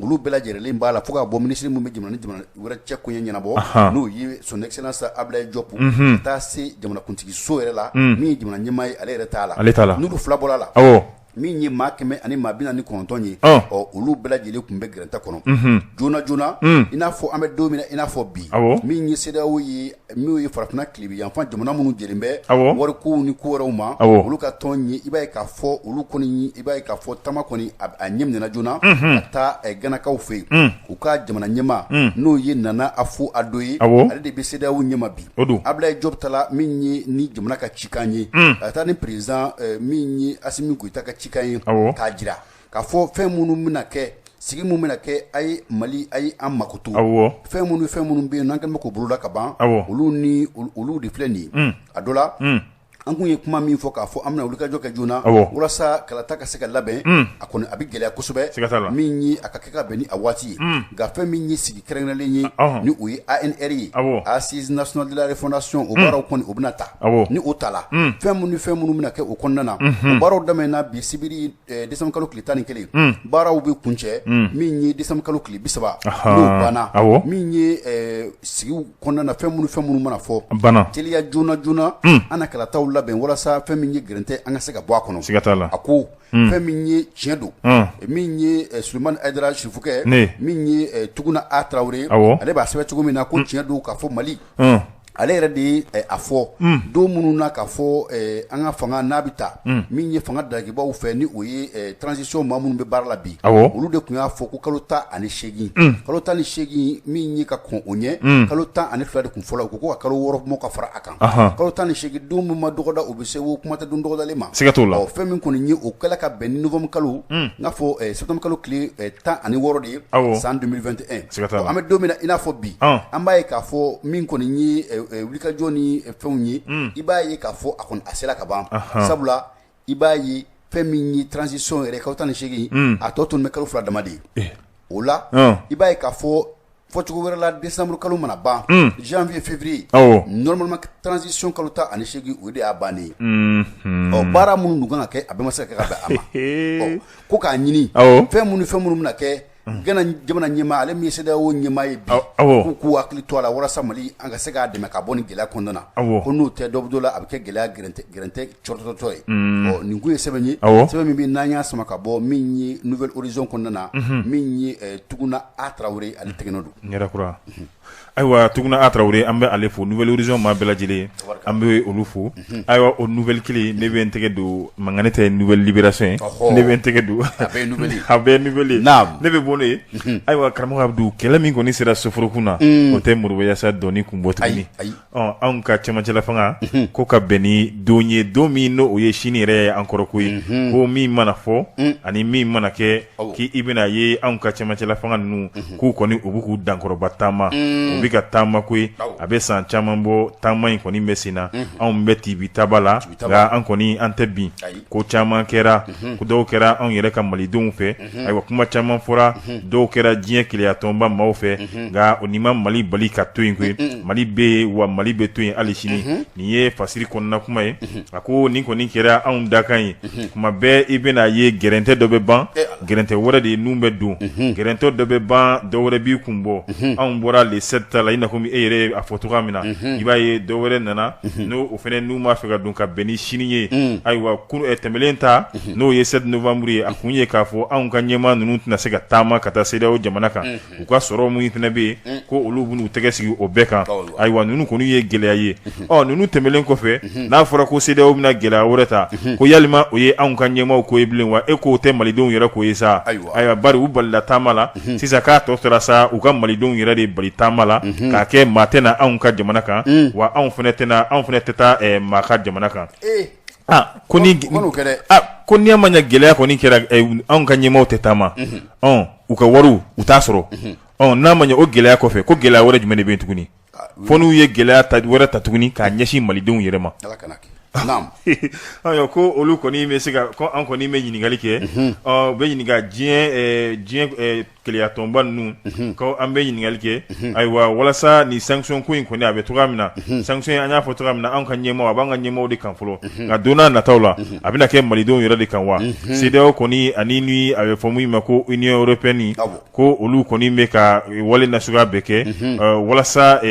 olu bɛɛ lajɛlen b'a la, fo ka bɔ minisiri minnu bɛ jamana ni jamana wɛrɛ cɛ koɲɛ ɲɛnabɔ, n'o ye son excellence Ablaye Diop, ka taa se jamanakuntigiso yɛrɛ la, min ye jamana ɲɛmaa ye, ale yɛrɛ t'a la, ale t'a la. N'olu fila bɔra la, min ye maa 149 ye, ɔ olu bɛɛ lajɛlen tun bɛ gɛrɛntɛ kɔnɔ joona joona, i n'a fɔ an bɛ don min na i n'a fɔ bi. Min ye CEDEAO ye, min ye farafinna tilebin yanfan jamana minnu jɛlen bɛ warikow ni ko wɛrɛw ma, olu ka tɔn ye, i b'a ye k'a fɔ olu kɔni, i b'a ye k'a fɔ taama kɔni a ɲɛ minɛna joona ka taa Ganakaw fɛ yen. U ka jamana ɲɛmaa, n'o ye Nana Akufo Addo ye, ale de bɛ CEDEAO ɲɛma bi. O don. Ablaye Diop taara min ye ni jamana ka cikan ye, ka taa ni président min ye Asimi Goyita ka cikan ye, k'a jira k'a fɔ fɛn minnu bɛna kɛ, sigi minnu bɛna kɛ, a ye Mali, a ye an makoto. Fɛn minnu bɛ yen n'an kɛlen bɛ k'o boloda ka ban, olu ni olu de filɛ nin ye. A dɔ la, an kun ye kuma min fɔ k'a fɔ an bɛna wulikajɔ kɛ joona walasa kalata ka se ka labɛn, a kɔni a bɛ gɛlɛya kosɛbɛ, min ye a ka kɛ ka bɛn ni a waati ye. Nka fɛn min ye sigi kɛrɛnkɛrɛnlen ye, ni o ye ANR ye, Assise nationale de la refondation, o baaraw kɔni o bɛna ta. Ni o tala, fɛn minnu fɛn minnu bɛna kɛ o kɔnɔna na, o baaraw daminɛna bi sibiri décembre kalo tile 11, baaraw bɛ kuncɛ min ye décembre kalo tile 30. N'o banna, min ye sigiw kɔnɔna na, fɛn minnu mana fɔ, teliya joona joona, an na kalataw labɛn walasa fɛn min ye gɛrɛntɛ, an ka se ka bɔ a kɔnɔ. Siga t'a la. A ko fɛn min ye tiɲɛ don, min ye Sulemani Hayidara Sirifukɛ, min ye Tuguna A Tarawele, ale b'a sɛbɛn cogo min na ko tiɲɛ don k'a fɔ Mali, ale yɛrɛ de ye a fɔ don minnu na k'a fɔ an ka fanga n'a bɛ ta, min ye fanga dalakibaw fɛ, ni o ye transition maa minnu bɛ baara la bi, olu de tun y'a fɔ ko kalo 18, kalo 18 min ye ka kɔn o ɲɛ, kalo 12 de tun fɔla, u ko ka kalo 6 mɔ ka fara a kan. Kalo 18 don min ma dɔgɔda, o bɛ se o kuma tɛ don dɔgɔdalen ma. Siga t'o la. Fɛn min kɔni ye o kɛla ka bɛn ni novembre kalo, n'a fɔ septembre kalo tile 16 de ye, san 2021. An bɛ don min na i n'a fɔ bi, an b'a ye k'a fɔ min kɔni ye wulikajɔ ni fɛnw ye, i b'a ye k'a fɔ a kɔni a sera ka ban, sabula i b'a ye fɛn min ye transition yɛrɛ kalo 18, a tɔ tun bɛ kalo 2 dama de ye. O la, i b'a ye k'a fɔ fɔcogo wɛrɛ la, décembre kalo mana ban, janvier, février, normalement transition kalo 18, o de y'a bannen ye. Ɔ baara minnu dun kan ka kɛ, a bɛɛ ma se ka kɛ ka bɛn a ma. Ɔ ko k'a ɲini, fɛn minnu bɛna kɛ, Gana jamana ɲɛmaa, ale min ye CEDEAO ɲɛmaa ye bi, k'u k'u hakili to a la walasa Mali an ka se k'a dɛmɛ ka bɔ nin gɛlɛya kɔnɔna na. Ko n'o tɛ, dɔ bɛ dɔ la, a bɛ kɛ gɛlɛya gɛrɛntɛ cɔrɔtɔtɔ ye. Ɔ nin kun ye sɛbɛn ye, sɛbɛn min bɛ n'an y'a sama ka bɔ min ye Nouvel Horizon kɔnɔna na, min ye Tuguna A Tarawele, ale tɛgɛnɔ don. Yɛrɛ kura. Ayiwa, Tuguna A Tarawele, an bɛ ale fo, Nouvel Horizon maa bɛɛ lajɛlen, an bɛ olu fo. Ayiwa, o nouvelle kelen, ne bɛ n tɛgɛ don mankan, ne tɛ Nouvelle Libération ye, ne bɛ n tɛgɛ don a bɛɛ nouvelle ye, ne bɛ bɔ n'o ye. Ayiwa, karamɔgɔ Abudu, kɛlɛ min kɔni sera soforokun na, o tɛ Moribo Yasa dɔɔni kun bɔ tuguni. Anw ka cɛmancɛla fanga ko ka bɛn ni don ye, don min n'o o ye sini yɛrɛ ye an kɔrɔ ko ye, ko min mana fɔ ani min mana kɛ, k'i bɛna ye anw ka cɛmancɛla fanga ninnu k'u kɔni u bɛ k'u dankɔrɔba taama, u bɛ ka taama ko ye, a bɛ san caman bɔ, taama in kɔni bɛ sen na. Anw bɛ tibi taba la, nka an kɔni an tɛ bin. Ko caman kɛra, ko dɔw kɛra anw yɛrɛ ka malidenw fɛ. Ayiwa, kuma caman fɔra, dɔw kɛra diɲɛ kelenyatɔnba maaw fɛ, nka o ni ma Mali bali ka to yen koyi. Mali bɛ yen, wa Mali bɛ to yen hali sini. Nin ye fasiri kɔnɔna kuma ye. A ko nin kɔni kɛra anw dakan ye. Kuma bɛɛ i bɛna ye gɛrɛntɛ dɔ bɛ ban, gɛrɛntɛ wɛrɛ de nun bɛ don, gɛrɛntɛ dɔ bɛ ban, dɔ wɛrɛ b'i kun bɔ. Anw bɔra le 7 ta la, i n'a fɔ e yɛrɛ a fɔ cogoya min na, i b'a ye dɔ wɛrɛ nana, n'o o fana n'u b'a fɛ ka don ka bɛn ni sini ye. Ayiwa, tɛmɛlen ta, n'o ye 7 novembre ye, a kun ye k'a fɔ anw ka ɲɛmaa ninnu tɛna se ka taama ka taa CEDEAO jamana kan, u ka sɔrɔ minnu fana bɛ yen, ko olu bɛn'u tɛgɛ sigi o bɛɛ kan. Ayiwa, ninnu kɔni ye gɛlɛya ye. Ɔ ninnu tɛmɛnen kɔfɛ, n'a fɔra ko CEDEAO bɛna gɛlɛya wɛrɛ ta, ko yalima o ye anw ka ɲɛmaaw ko ye bilen wa? E k'o tɛ malidenw yɛrɛ ko ye sa? Ayiwa, bari u balila taama la, sisan k'a tɔ tora sa u ka malidenw yɛrɛ de bali taama la, k'a kɛ maa tɛ na anw ka jamana kan, wa anw fana tɛna, anw fana tɛ taa maa ka jamana kan. Ko ni ko n'i ma ɲɛ gɛlɛya kɔni kɛra, anw ka ɲɛmaaw tɛ taama, u ka wariw u t'a sɔrɔ. N'a ma ɲɛ o gɛlɛya kɔfɛ, ko gɛlɛya wɛrɛ jumɛn de bɛ yen tuguni, fo n'u ye gɛlɛya wɛrɛ ta tuguni k'a ɲɛsin malidenw yɛrɛ ma? Ayiwa, ko olu kɔni bɛ se ka, ko an kɔni bɛ ɲininkali kɛ, u bɛ ɲininka diɲɛ Kelenyatɔnba ninnu ko an bɛ ɲininkali kɛ ayiwa walasa ni sanction ko in kɔni a bɛ cogoya min na sanction an y'a fɔ cogoya min na anw ka ɲɛmaaw a b'an ka ɲɛmaaw de kan fɔlɔ nka don n'a nataw la a bɛna kɛ malidenw yɛrɛ de kan wa CEDEAO kɔni ani ni a bɛ fɔ min ma ko Union européenne ko olu kɔni bɛ ka wale nasuguya bɛɛ kɛ walasa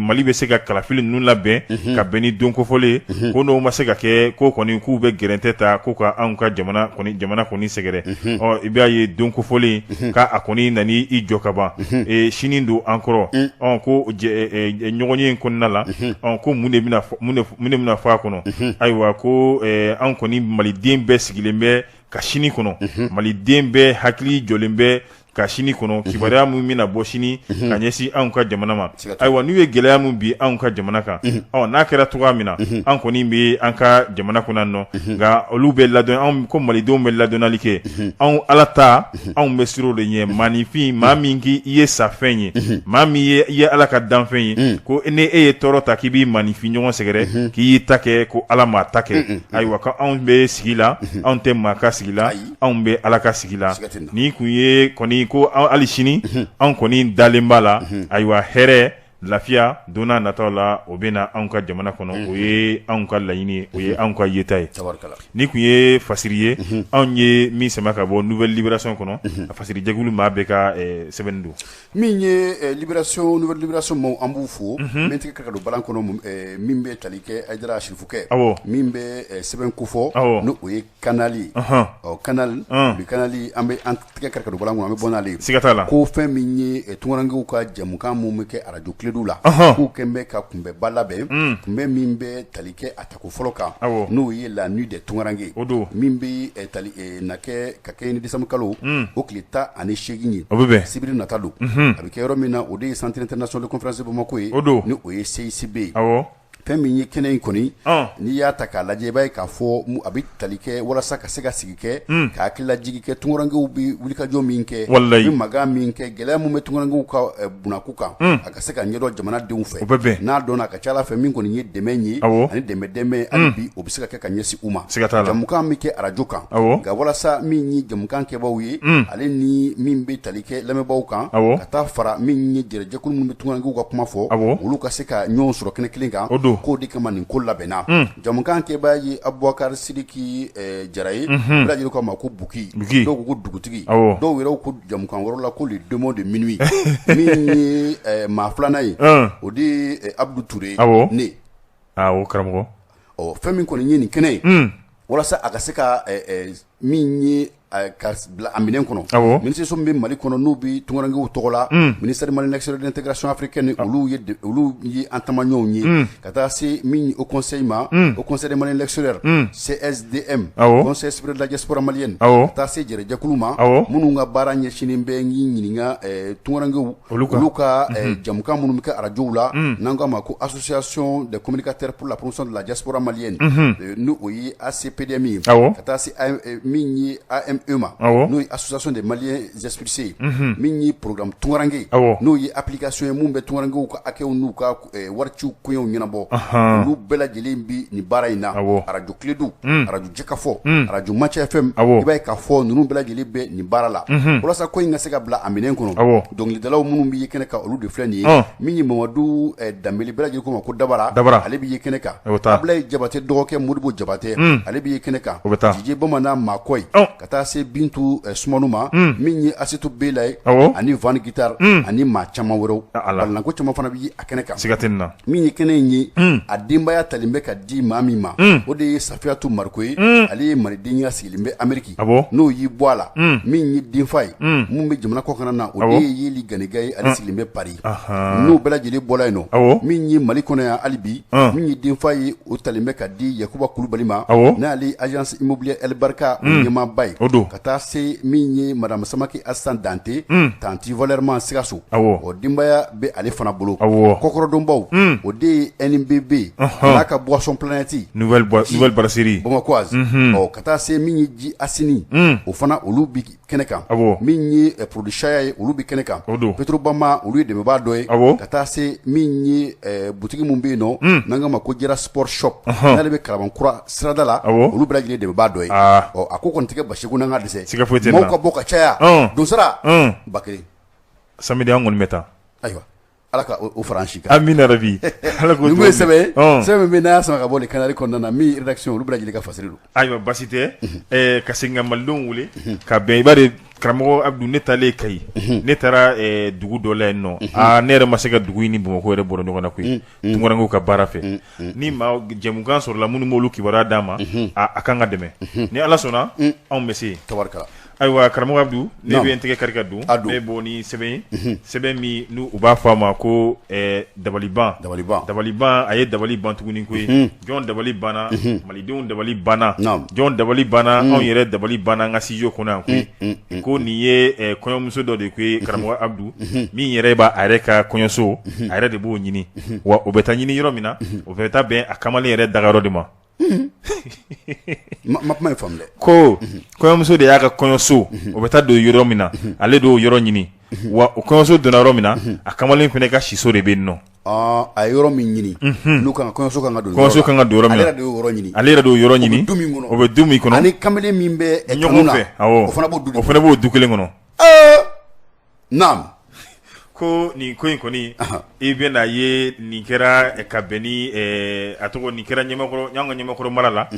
Mali bɛ se ka kalafili ninnu labɛn ka bɛn ni don kofɔlen ye ko n'o ma se ka kɛ ko kɔni k'u bɛ gɛrɛntɛ ta ko ka anw ka jamana kɔni sɛgɛrɛ ɔ i b'a ye don kofɔlen k'a kɔni nana i jɔ ka ban sini don an kɔrɔ ɔ ko ɲɔgɔnye in kɔnɔna la ɔ ko mun de bɛna fɔ a kɔnɔ ayiwa ko an kɔni maliden bɛɛ sigilen bɛ ka sini kɔnɔ maliden bɛɛ hakili jɔlen bɛ ka sini kɔnɔ kibaruya min bɛna bɔ sini ka ɲɛsin anw ka jamana ma ayiwa n'u ye gɛlɛya min bin anw ka jamana kan ɔ n'a kɛra cogoya min na an kɔni bɛ an ka jamana kɔnɔ nɔ nka olu bɛ ladɔn anw ko malidenw bɛ ladɔnnali kɛ anw ala ta anw bɛ siran o de ɲɛ maaninfin maa min k'i ye safɛn ye maa min ye i ye ala ka danfɛn ye ko ni e ye tɔɔrɔ ta k'i b'i maaninfin ɲɔgɔn sɛgɛrɛ k'i y'i ta kɛ ko ala m'a ta kɛ ayiwa ko anw bɛ sigi la anw tɛ maa ka sigi la anw bɛ ala ka sigi la nin kun ye kɔni ko hali sini anw kɔni dalen b'a la ayiwa hɛrɛ lafiya don n'a nataw la o bɛ na anw ka jamana kɔnɔ o ye anw ka laɲini ye o ye anw ka yeta ye nin kun ye fasiri ye anw ye min sama ka bɔ Nouvelle Libération kɔnɔ a fasiri jɛkulu maa bɛɛ ka sɛbɛnni don Min ye Libération Nouvelle Libération maaw an b'u fo n bɛ tɛgɛ kari ka don balan kɔnɔ min bɛ tali kɛ Hayidara Sirifukɛ min bɛ sɛbɛn kofɔ n'o o ye Canal ye ɔ Canal bi Canal an bɛ an tɛgɛ kari ka don balan kɔnɔ an bɛ bɔ n'ale ye siga t'a la ko fɛn min ye tunkarankew ka jɛmukan min bɛ kɛ arajo Kledu la k'u kɛn bɛ ka kunbɛnba labɛn kunbɛn min bɛ tali kɛ a tako fɔlɔ kan n'o ye la nuit des tunkaranke min bɛ tali na kɛ ka kɛ ni décembre kalo o tile 18 ye o bɛ bɛn sibiri nata don a bɛ kɛ yɔrɔ min na o de ye Centre international de conférence de Bamako ye o don ni o ye CICB ye fɛn min ye kɛnɛ in kɔni n'i y'a ta k'a lajɛ i b'a ye k'a fɔ a bɛ tali kɛ walasa ka se ka sigi kɛ ka hakililajigi kɛ tunkarankew bɛ wulikajɔ min kɛ walayi ni makan min kɛ gɛlɛya min bɛ tunkarankew ka bunakun kan a ka se ka ɲɛdɔn jamanadenw fɛ o bɛ bɛn n'a dɔnna a ka ca a la fɛ min kɔni ye dɛmɛ ye ani dɛmɛ dɛmɛ hali bi o bɛ se ka kɛ ka ɲɛsin u ma siga t'a la jɛmukan bɛ kɛ arajo kan nka walasa min ye jɛmukan kɛbaaw ye ale ni min bɛ tali kɛ lamɛnbaaw kan ka taa fara min ye jɛrɛjɛkulu minnu bɛ tunkarankew ka kuma fɔ olu ka se ka ɲɔgɔn sɔrɔ kɛnɛ kelen kan o don k'o de kama nin ko labɛnna jɛmukan kɛbaa ye Abubakari Sidiki Jara ye bɛɛ lajɛlen k'a ma ko Buki dɔw ko ko dugutigi dɔw yɛrɛ ko jɛmukan wɛrɛ la ko le démon de minuit min ye maa filanan ye o de ye Abudu Ture ne o karamɔgɔ ɔ fɛn min kɔni ye nin kɛnɛ ye walasa a ka se ka min ye ka bila a minɛn kɔnɔ minisiriso min bɛ Mali kɔnɔ n'u bɛ tunkarankew tɔgɔ la ministère malien de l'extérieur de l'intégration africaine olu ye an taamaɲɔgɔnw ye ka taa se min ye haut conseil ma haut conseil des Maliens de l'extérieur CSDM conseil supérieur de la diaspora malienne ka taa se jɛrɛjɛkulu ma minnu ka baara ɲɛsinnen bɛ n y'i ɲininka tunkarankew olu ka jɛmukan minnu bɛ kɛ arajow la n'an k'a ma ko association des communicateurs pour la promotion de la diaspora malienne n'o o ye ACPDM ye ka taa se min ye AME ma n'o ye association des Maliens expulsés min ye programme tunkaranke n'o ye application ye mun bɛ tunkarankew ka hakɛw n'u ka wariciw koɲɛw ɲɛnabɔ olu bɛɛ lajɛlen bɛ nin baara in na arajo Kledu arajo Jɛkafɔ arajo Maca FM i b'a ye k'a fɔ ninnu bɛɛ lajɛlen bɛ nin baara la walasa ko in ka se ka bila a minɛn kɔnɔ dɔnkilidalaw minnu bɛ ye kɛnɛ kan olu de filɛ nin ye min ye Mamadu Danbele bɛɛ lajɛlen k'o ma ko Dabara ale bɛ ye kɛnɛ kan Abulayi Jabatɛ dɔgɔkɛ Modibo Jabatɛ ale bɛ ye kɛnɛ kan DJ Bamanan Makɔyi ka taa se Bintu Sumanu ma min ye Asetu Bela ye ani Van Guitar ani maa caman wɛrɛw balanko caman fana bɛ a kɛnɛ kan siga tɛ nin na min ye kɛnɛ in ye a denbaya talen bɛ ka di maa min ma o de ye Safiyatu Mariko ye ale ye maliden ye a sigilen bɛ Ameriki n'o y'i bɔ a la min ye denfa ye mun bɛ jamana kɔkan na o de ye Yeli Ganiga ye ale sigilen bɛ Paris n'o bɛɛ lajɛlen bɔra yen nɔ min ye Mali kɔnɔ yan hali bi min ye denfa ye o talen bɛ ka di Yakuba Kulubali ma n'ale agence immobilière El Barka o ɲɛmaaba ye ka taa se min ye madame Samake Asan Dante tanti Valerman Sikaso o denbaya bɛ ale fana bolo kɔkɔrɔdonbaw o de ye NBB n'a ka boisson Planète nouvelle brasserie bamakoise ɔ ka taa se min ye ji Asini o fana olu bɛ kɛnɛ kan min ye produit Chaya ye, olu bɛ kɛnɛ kan. Petrobama, olu ye dɛmɛbaa dɔ ye, ka taa se min ye butigi min bɛ yen nɔ n'an k'a ma ko Jara Sport Shop, n'ale bɛ Kalabankura sirada la, olu bɛɛ lajɛlen dɛmɛbaa dɔ ye. Ɔ, a ko kɔni tɛ kɛ basi ko n'an ka dɛsɛ, siga foyi tɛ. Maaw ka bɔ ka caya, donsara 1000. Samedi an kɔni bɛ taa. Ayiwa, Ala ka o fara an si kan. Amina rabi. Ala k'o. Nin ye sɛbɛn ye, sɛbɛn min bɛ n'a y'a sama ka bɔ Le Canari kɔnɔna na, min rédaction, olu bɛɛ lajɛlen ka fasiri don. Ayiwa, basi tɛ. Ka segin ka malidenw wele ka bɛn. I b'a dɔn, karamɔgɔ Abdu, ne taalen Kayi, ne taara dugu dɔ la yen nɔ. Aa, ne yɛrɛ ma se ka dugu in ni Bamakɔ yɛrɛ bɔra ɲɔgɔn na koyi, tunkarankew ka baara fɛ. Ni maa jɛmukan sɔrɔla minnu b'olu kibaruya d'an ma, a kan ka dɛmɛ. Ni Ala sɔnna, anw bɛ se yen. Tabarikala. Ayiwa, karamɔgɔ Abdu, ne bɛ n tɛgɛ kari ka don, ne bɔ ni sɛbɛn ye, sɛbɛn min n'u u b'a fɔ a ma ko dabaliban. Dabaliban. Dabaliban, a ye dabali ban tuguni koyi. Jɔn dabali banna? Malidenw dabali banna. Jɔn dabali banna? Anw yɛrɛ dabali banna an ka studio kɔnɔ yan koyi. Ko nin ye kɔɲɔmuso dɔ de koyi, karamɔgɔ Abdu, min yɛrɛ b'a a yɛrɛ ka kɔɲɔso, a yɛrɛ de b'o ɲini. Wa o bɛ taa ɲini yɔrɔ min na, o bɛ taa bɛn a kamalen yɛrɛ dagayɔrɔ de ma. Ma kuma in faamu dɛ. Ko kɔɲɔmuso de y'a ka kɔɲɔso, o bɛ taa don yɔrɔ min na, ale d'o yɔrɔ ɲini. Wa o kɔɲɔso donna yɔrɔ min na, a kamalen fana ka siso de bɛ yen nɔ. A ye yɔrɔ min ɲini, n'u kan kɔɲɔso kan ka don, kɔɲɔso kan ka don yɔrɔ min na, ale yɛrɛ de y'o yɔrɔ ɲini. Ale yɛrɛ de y'o yɔrɔ ɲini. O bɛ du min kɔnɔ, o bɛ du min kɔnɔ, ani kamalen min bɛ ɲɔgɔn fɛ, awɔ, o fana b'o du, o fana b'o du kelen kɔnɔ. Naam. Ko nin ko in kɔni, i bɛna ye nin kɛra ka bɛn ni a tɔgɔ, nin kɛra Ɲamakɔrɔ, y'an ka Ɲamakɔrɔ mara la,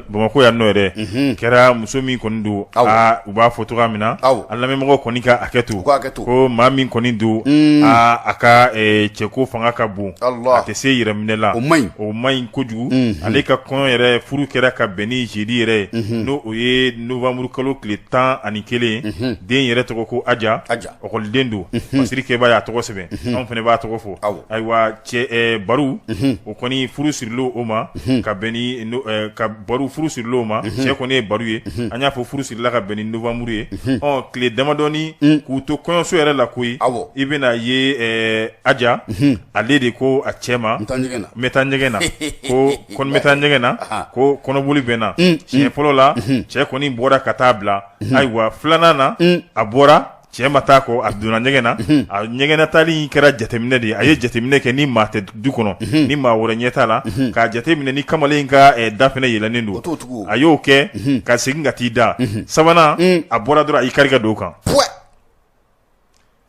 Bamakɔ yan nɔ yɛrɛ. Kɛra muso min kɔni don, aa, u b'a fɔ cogoya min na, an lamɛnmɔgɔw kɔni ka hakɛ to, ko maa min kɔni don, aa, a ka cɛko fanga ka bon, a tɛ se yɛrɛminɛ la, o man ɲi, o man ɲi kojugu. Ale ka kɔɲɔ yɛrɛ, furu kɛra ka bɛn ni jeudi yɛrɛ ye, n'o o ye novembre kalo tile 11 ye. Den yɛrɛ tɔgɔ ko Aja, ɔkɔliden don, fasiri kɛba y'a tɔgɔ sɛbɛn, anw fana b'a tɔgɔ fɔ. Ayiwa, cɛ Baru, o kɔni furu sirila o ma ka bɛn ni ka Baru, furu sirila o ma, cɛ kɔni ye Baru ye. An y'a fɔ, furu sirila ka bɛn ni novembre ye. Ɔ, tile damadɔni k'u to kɔɲɔso yɛrɛ la koyi, i bɛna ye Aja, ale de ko a cɛ ma, n bɛ taa ɲɛgɛn na, ko ko n bɛ taa ɲɛgɛn na, ko kɔnɔboli bɛ n na. Siɲɛ fɔlɔ la, cɛ kɔni bɔra ka taa bila. Ayiwa, filanan na, a bɔra, cɛ ma taa kɔ, a donna ɲɛgɛn na. A ɲɛgɛnnataali in kɛra jateminɛ de ye. A ye jateminɛ kɛ ni maa tɛ du kɔnɔ, ni maa wɛrɛ ɲɛ t'a la, k'a jateminɛ ni kamalen in ka da fana yɛlɛnnen don. A y'o kɛ ka segin ka t'i da. Sabanan, a bɔra dɔrɔn, a y'i kari ka don o kan.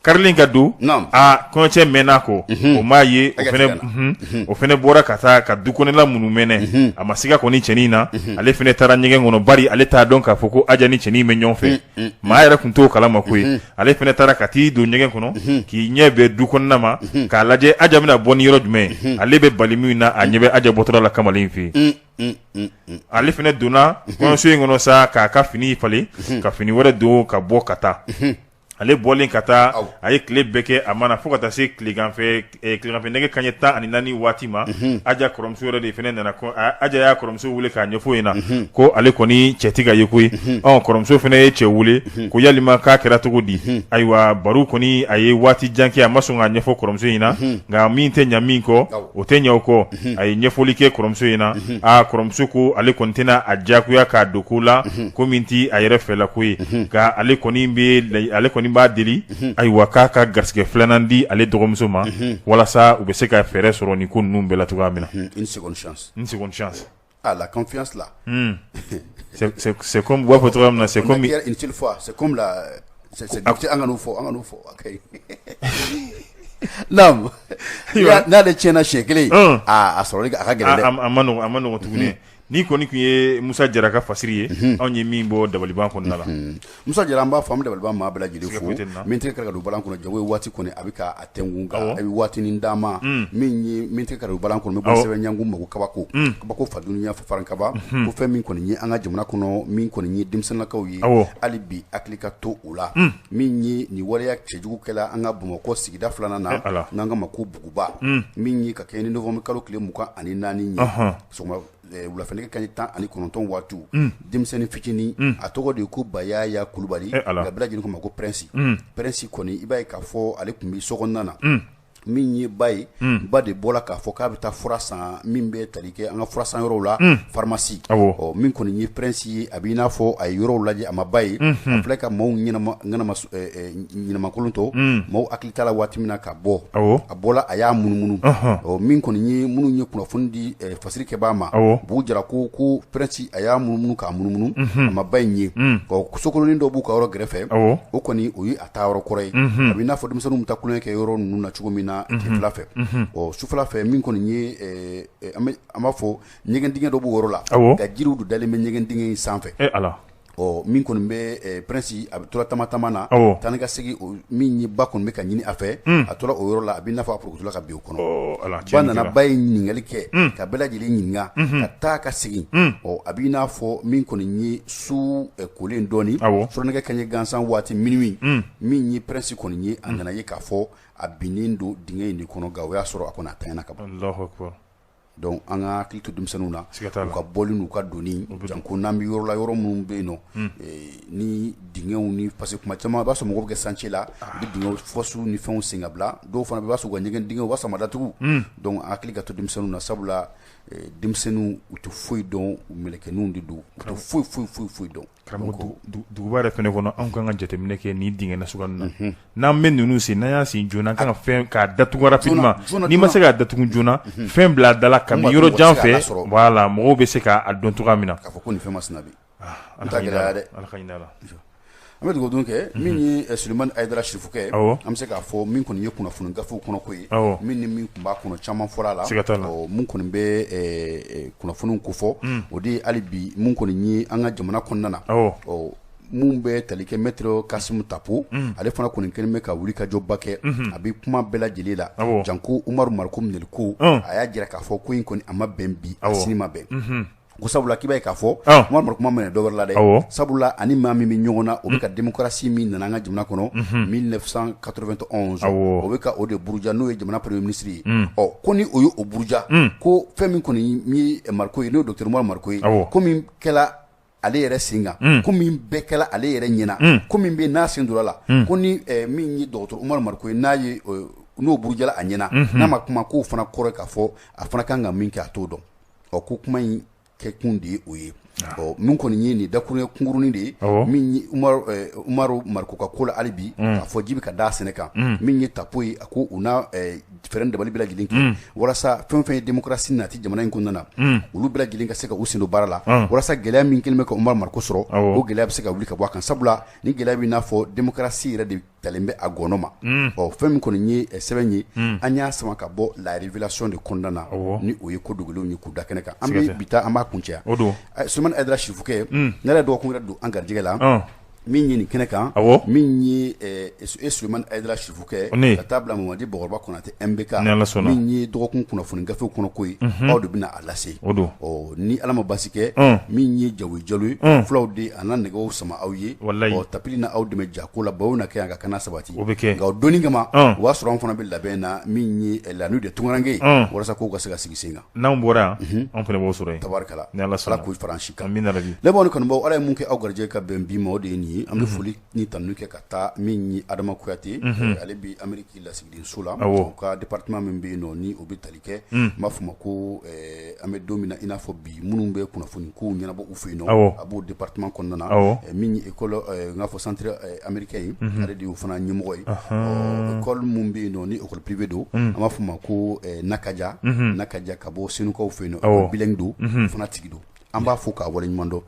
Karilen ka don, a kɔɲɔcɛ mɛnna kɔ, o m'a ye. O fana bɔra ka taa ka du kɔnɔla minnu mɛnɛ, a ma siga kɔni cɛnin na. Ale fana taara ɲɛgɛn kɔnɔ, bari ale t'a dɔn k'a fɔ ko Aja ni cɛnin bɛ ɲɔgɔn fɛ. Maa yɛrɛ tun t'o kalama koyi. Ale fana taara ka t'i don ɲɛgɛn kɔnɔ, k'i ɲɛ bɛn du kɔnɔna ma, k'a lajɛ Aja bɛna bɔ ni yɔrɔ jumɛn ye. Ale bɛ bali min na, a ɲɛ bɛ Aja bɔtɔla la kamalen fɛ yen. Ale fana donna kɔɲɔso in kɔnɔ sa, k'a ka fini falen, ka fini wɛrɛ don, ka bɔ ka taa. Ale bɔlen ka taa, a ye tile bɛɛ kɛ, a ma na fo ka taa se tileganfɛ nɛgɛ kanɲɛ 14 waati ma. Aja kɔrɔmuso yɛrɛ de fana nana. Aja y'a kɔrɔmuso wele k'a ɲɛfɔ ɲɛna ko ale kɔni cɛ tɛ ka ye koyi. Ɔ, kɔrɔmuso fana ye cɛ wele ko yalima k'a kɛra cogo di? Ayiwa, Baru kɔni, a ye waati jan kɛ, a ma sɔn k'a ɲɛfɔ kɔrɔmuso ɲɛna. Nka min tɛ ɲa min kɔ, o tɛ ɲɛ o kɔ. A ye ɲɛfɔli kɛ kɔrɔmuso ɲɛna. Aa, kɔrɔmuso ko ale kɔni tɛna a diyagoya k'a don ko la, ko min tɛ a yɛrɛ fɛla ko ye. Nka ale kɔni bɛ, ale kɔni b'a deli, ayiwa, k'a ka garisɛgɛ filanan di ale dɔgɔmuso ma, walasa u bɛ se ka fɛɛrɛ sɔrɔ nin ko ninnu bɛɛ la cogoya min na. Une seconde chance. Une seconde chance. Ah, la confiance là. C'est comme u b'a fɔ cogoya min na, c'est comme une seule fois, c'est comme la, c'est an ka n'o fɔ, an ka n'o fɔ. Naam, n'ale tiɲɛna siɲɛ kelen, a sɔrɔli a ka gɛlɛn dɛ. A ma nɔgɔn, a ma nɔgɔn tuguni. Ni kɔni tun ye Musa Jara ka fasiri ye, anw ye min bɔ dabaliban kɔnɔna la. Musa Jara, an b'a fɔ, an bɛ dabaliban maa bɛɛ lajɛlen fo. Min tɛ ka don balan kɔnɔ, jago ye waati kɔni a bɛ ka a tɛnku, nka a bɛ waatinin d'an ma. Min ye min tɛ ka don balan kɔnɔ, n bɛ bɔ sɛbɛn ɲangu mako kabako, kabako fa dunya fa faran kaba, ko fɛn min kɔni ye an ka jamana kɔnɔ, min kɔni ye denmisɛnninlakaw ye, hali bi hakili ka to u la. Min ye nin waleya cɛjugu kɛla an ka Bamakɔ sigida filanan na, n'an k'a ma ko Buguba, min ye ka kɛɲɛ ni novembre kalo tile 24 ye, sɔgɔma wulafɛ nɛgɛ kanɲɛ 19 waati, denmisɛnnin fitinin, a tɔgɔ de ye ko Bayaya Kulubali, nka bɛɛ lajɛlen ko ma ko Prince. Prince kɔni, i b'a ye k'a fɔ ale tun bɛ so kɔnɔna na. Min ye ba ye, ba de bɔra k'a fɔ k'a bɛ taa fura san min bɛ tali kɛ an ka fura san yɔrɔw la, pharmacie. Ɔ, min kɔni ye Prince ye, a b'i n'a fɔ a ye yɔrɔw lajɛ, a ma ba ye. A filɛ ka maaw ɲɛnamakolon to, maaw hakili t'a la waati min na ka bɔ, a bɔra, a y'a munumunu. Ɔ, min kɔni ye minnu ye kunnafoni di fasiri kɛbaa ma, Bugu Jara ko Prince a y'a munumunu k'a munumunu, a ma ba in ye. Ɔ, sokolonin dɔ b'u ka yɔrɔ gɛrɛfɛ, o kɔni o ye a taa yɔrɔ kɔrɔ ye. A b'i n'a fɔ denmisɛnninw bɛ taa tulonkɛ kɛ yɔrɔ ninnu na cogo min na tilefɛla fɛ. Ɔ, sufɛla fɛ, min kɔni ye an b'a fɔ ɲɛgɛn dingɛ dɔ b'o yɔrɔ la, nka jiriw de dalen bɛ ɲɛgɛn dingɛ in sanfɛ. Ɔ, min kɔni bɛ Prince, a bɛ tora taama taama na, taa ni ka segin, min ye ba kɔni bɛ ka ɲini a fɛ. A tora o yɔrɔ la, a b'i n'a fɔ a porokotola ka bin o kɔnɔ. Ba nana, ba ye ɲininkali kɛ ka bɛɛ lajɛlen ɲininka ka taa ka segin. Ɔ, a b'i n'a fɔ min kɔni ye su kolen dɔɔnin, surnɛgɛ kanɲɛ gansan waati, minuit, min ye Prince kɔni ye, a nana ye k'a fɔ a binnen don dingɛ in de kɔnɔ, nka o y'a sɔrɔ a kɔni a tanyana ka ban. Donc an ka hakili to denmisɛnninw na, u ka bɔli n'u ka donni, janko n'an bɛ yɔrɔ la, yɔrɔ minnu bɛ yen nɔ ni dingɛw ni, parce que tuma caman i b'a sɔrɔ mɔgɔw bɛ kɛ chantier la, u bɛ dingɛw, fosse ni fɛnw sen ka bila. Dɔw fana bɛ, i b'a sɔrɔ u ka ɲɛgɛn dingɛw, u b'a sɔrɔ a ma datugu. Donc an hakili ka to denmisɛnninw na, sabula denmisɛnninw, u tɛ foyi dɔn, u mɛlɛkɛninw de don, u tɛ foyi foyi foyi foyi dɔn. Karamɔgɔ, duguba yɛrɛ fɛnɛ kɔnɔ, anw kan ka jateminɛ kɛ nin dingɛ nasuguya ninnu na. N'an bɛ ninnu sen, n'an y'a sen joona, an kan ka fɛn k'a datugu rapidement. N'i ma se k'a datugu joona, fɛn bila a da la kabi yɔrɔ jan fɛ, voilà, mɔgɔw bɛ se k'a dɔn cogoya min na. K'a fɔ ko nin fɛn masina bi n t'a gɛlɛya dɛ. Ala ka hinɛ a la. An bɛ dugawu don kɛ min ye Sulemani Hayidara Sirifukɛ ye. An bɛ se k'a fɔ min kɔni ye kunnafoni gafew kɔnɔ ko ye, min ni min tun b'a kɔnɔ, caman fɔra a la. Siga t'a la. Mun kɔni bɛ kunnafoniw kofɔ, o de ye hali bi mun kɔni ye an ka jamana kɔnɔna na, ɔ, mun bɛ tali kɛ Maître Kasimu Tapo, ale fana kɔni kɛlen bɛ ka wuli ka jɔba kɛ. A bɛ kuma bɛɛ lajɛlen la, janko Umaru Mariko minɛli ko. A y'a jira k'a fɔ ko in kɔni a ma bɛn bi, a sini ma bɛn, ko sabula k'i b'a ye k'a fɔ Umaru Mariko ma minɛ dɔwɛrɛ la dɛ, sabula ani maa min bɛ ɲɔgɔn na, o bɛ ka démocratie min nana an ka jamana kɔnɔ 1991, o bɛ ka o de buruja, n'o ye jamana premier ministre ye. Ɔ, ko ni o ye o buruja, ko fɛn min kɔni ye Mariko ye, n'o ye docteur Umaru Mariko ye, ko min kɛla ale yɛrɛ sen kan, ko min bɛɛ kɛla ale yɛrɛ ɲɛna, ko min bɛ n'a sen donna la, ko ni min ye dɔgɔtɔrɔ Umaru Mariko ye, n'a ye n'o burujala a ɲɛna, n'a ma kuma, k'o fana kɔrɔ k'a fɔ a fana kan ka min kɛ, a t'o dɔn. Ɔ, ko kuma in kɛkun de ye o ye. Ɔ, min kɔni ye nin dakuruɲɛ kunkurunin de ye, min ye Umaru Mariko ka ko la, hali bi k'a fɔ ji bɛ ka da sɛnɛ kan. Min ye Tapo ye, a ko u na fɛɛrɛ dabali bɛɛ lajɛlen kɛ walasa fɛn fɛn ye démocratie nati jamana in kɔnɔna na, olu bɛɛ lajɛlen ka se ka u sen don baara la, walasa gɛlɛya min kɛlen bɛ ka Umaru Mariko sɔrɔ, o gɛlɛya bɛ se ka wuli ka bɔ a kan, sabula ni gɛlɛya bɛ n'a fɔ démocratie yɛrɛ de talen bɛ a gɔnɔ ma. Ɔ, fɛn min kɔni ye sɛbɛn ye, an y'a sama ka bɔ La Révélation de kɔnɔna na, ni o ye ko dogolenw ye k'u da kɛnɛ kan. An bɛ bi ta, an b'a kuncɛ. Sulemani Hayidara Sirifukɛ, ne yɛrɛ dɔgɔkun wɛrɛ don an garijɛgɛ la, min ye nin kɛnɛ kan, min ye e Sulemani Hayidara Sirifukɛ ka taa bila Mamadi Bakɔrɔba Konatɛ MBK, min ye dɔgɔkun kunnafoni gafew kɔnɔ ko ye, aw de bɛna a lase. Ɔ, ni Ala ma basi kɛ, min ye Jawo Jalo ye, fulaw de a na nɛgɛw sama aw ye. Ɔ, tapili na aw dɛmɛ ja ko la, bawo na kɛ yan ka kana sabati. O bɛ kɛ. Nka o donni kama, o b'a sɔrɔ an fana bɛ labɛn na, min ye La Nuit de Tunkaranke ye, walasa kow ka se ka sigi sen kan. N'anw bɔra yan, anw fana b'o sɔrɔ yen. Tabarikala. Ni Ala sɔnna. Ala k'o fara an si kan. Amina rabi. Lamɛnbaaw ni kanubaw, Ala ye mun kɛ aw garijɛgɛ ka bɛn bi ma, o de ye nin ye. An bɛ foli ni tanuni kɛ ka taa min ye Adama Kuyate, ale bɛ Ameriki lasigidenso la, u ka département min bɛ yen nɔ, ni o bɛ tali kɛ, n b'a fɔ ma ko an bɛ don min na i n'a fɔ bi, minnu bɛ kunnafoni kow ɲɛnabɔ u fɛ yen nɔ, a b'o département kɔnɔna na, min ye école, n k'a fɔ centre américain ye, ale de y'o fana ɲɛmɔgɔ ye. École min bɛ yen nɔ, ni école privée don, an b'a fɔ ma ko Nakaja, Nakaja ka bɔ Senukaw fɛ yen nɔ, bilingue don, o fana tigi don. An b'a fɔ k'a waleɲuman dɔn.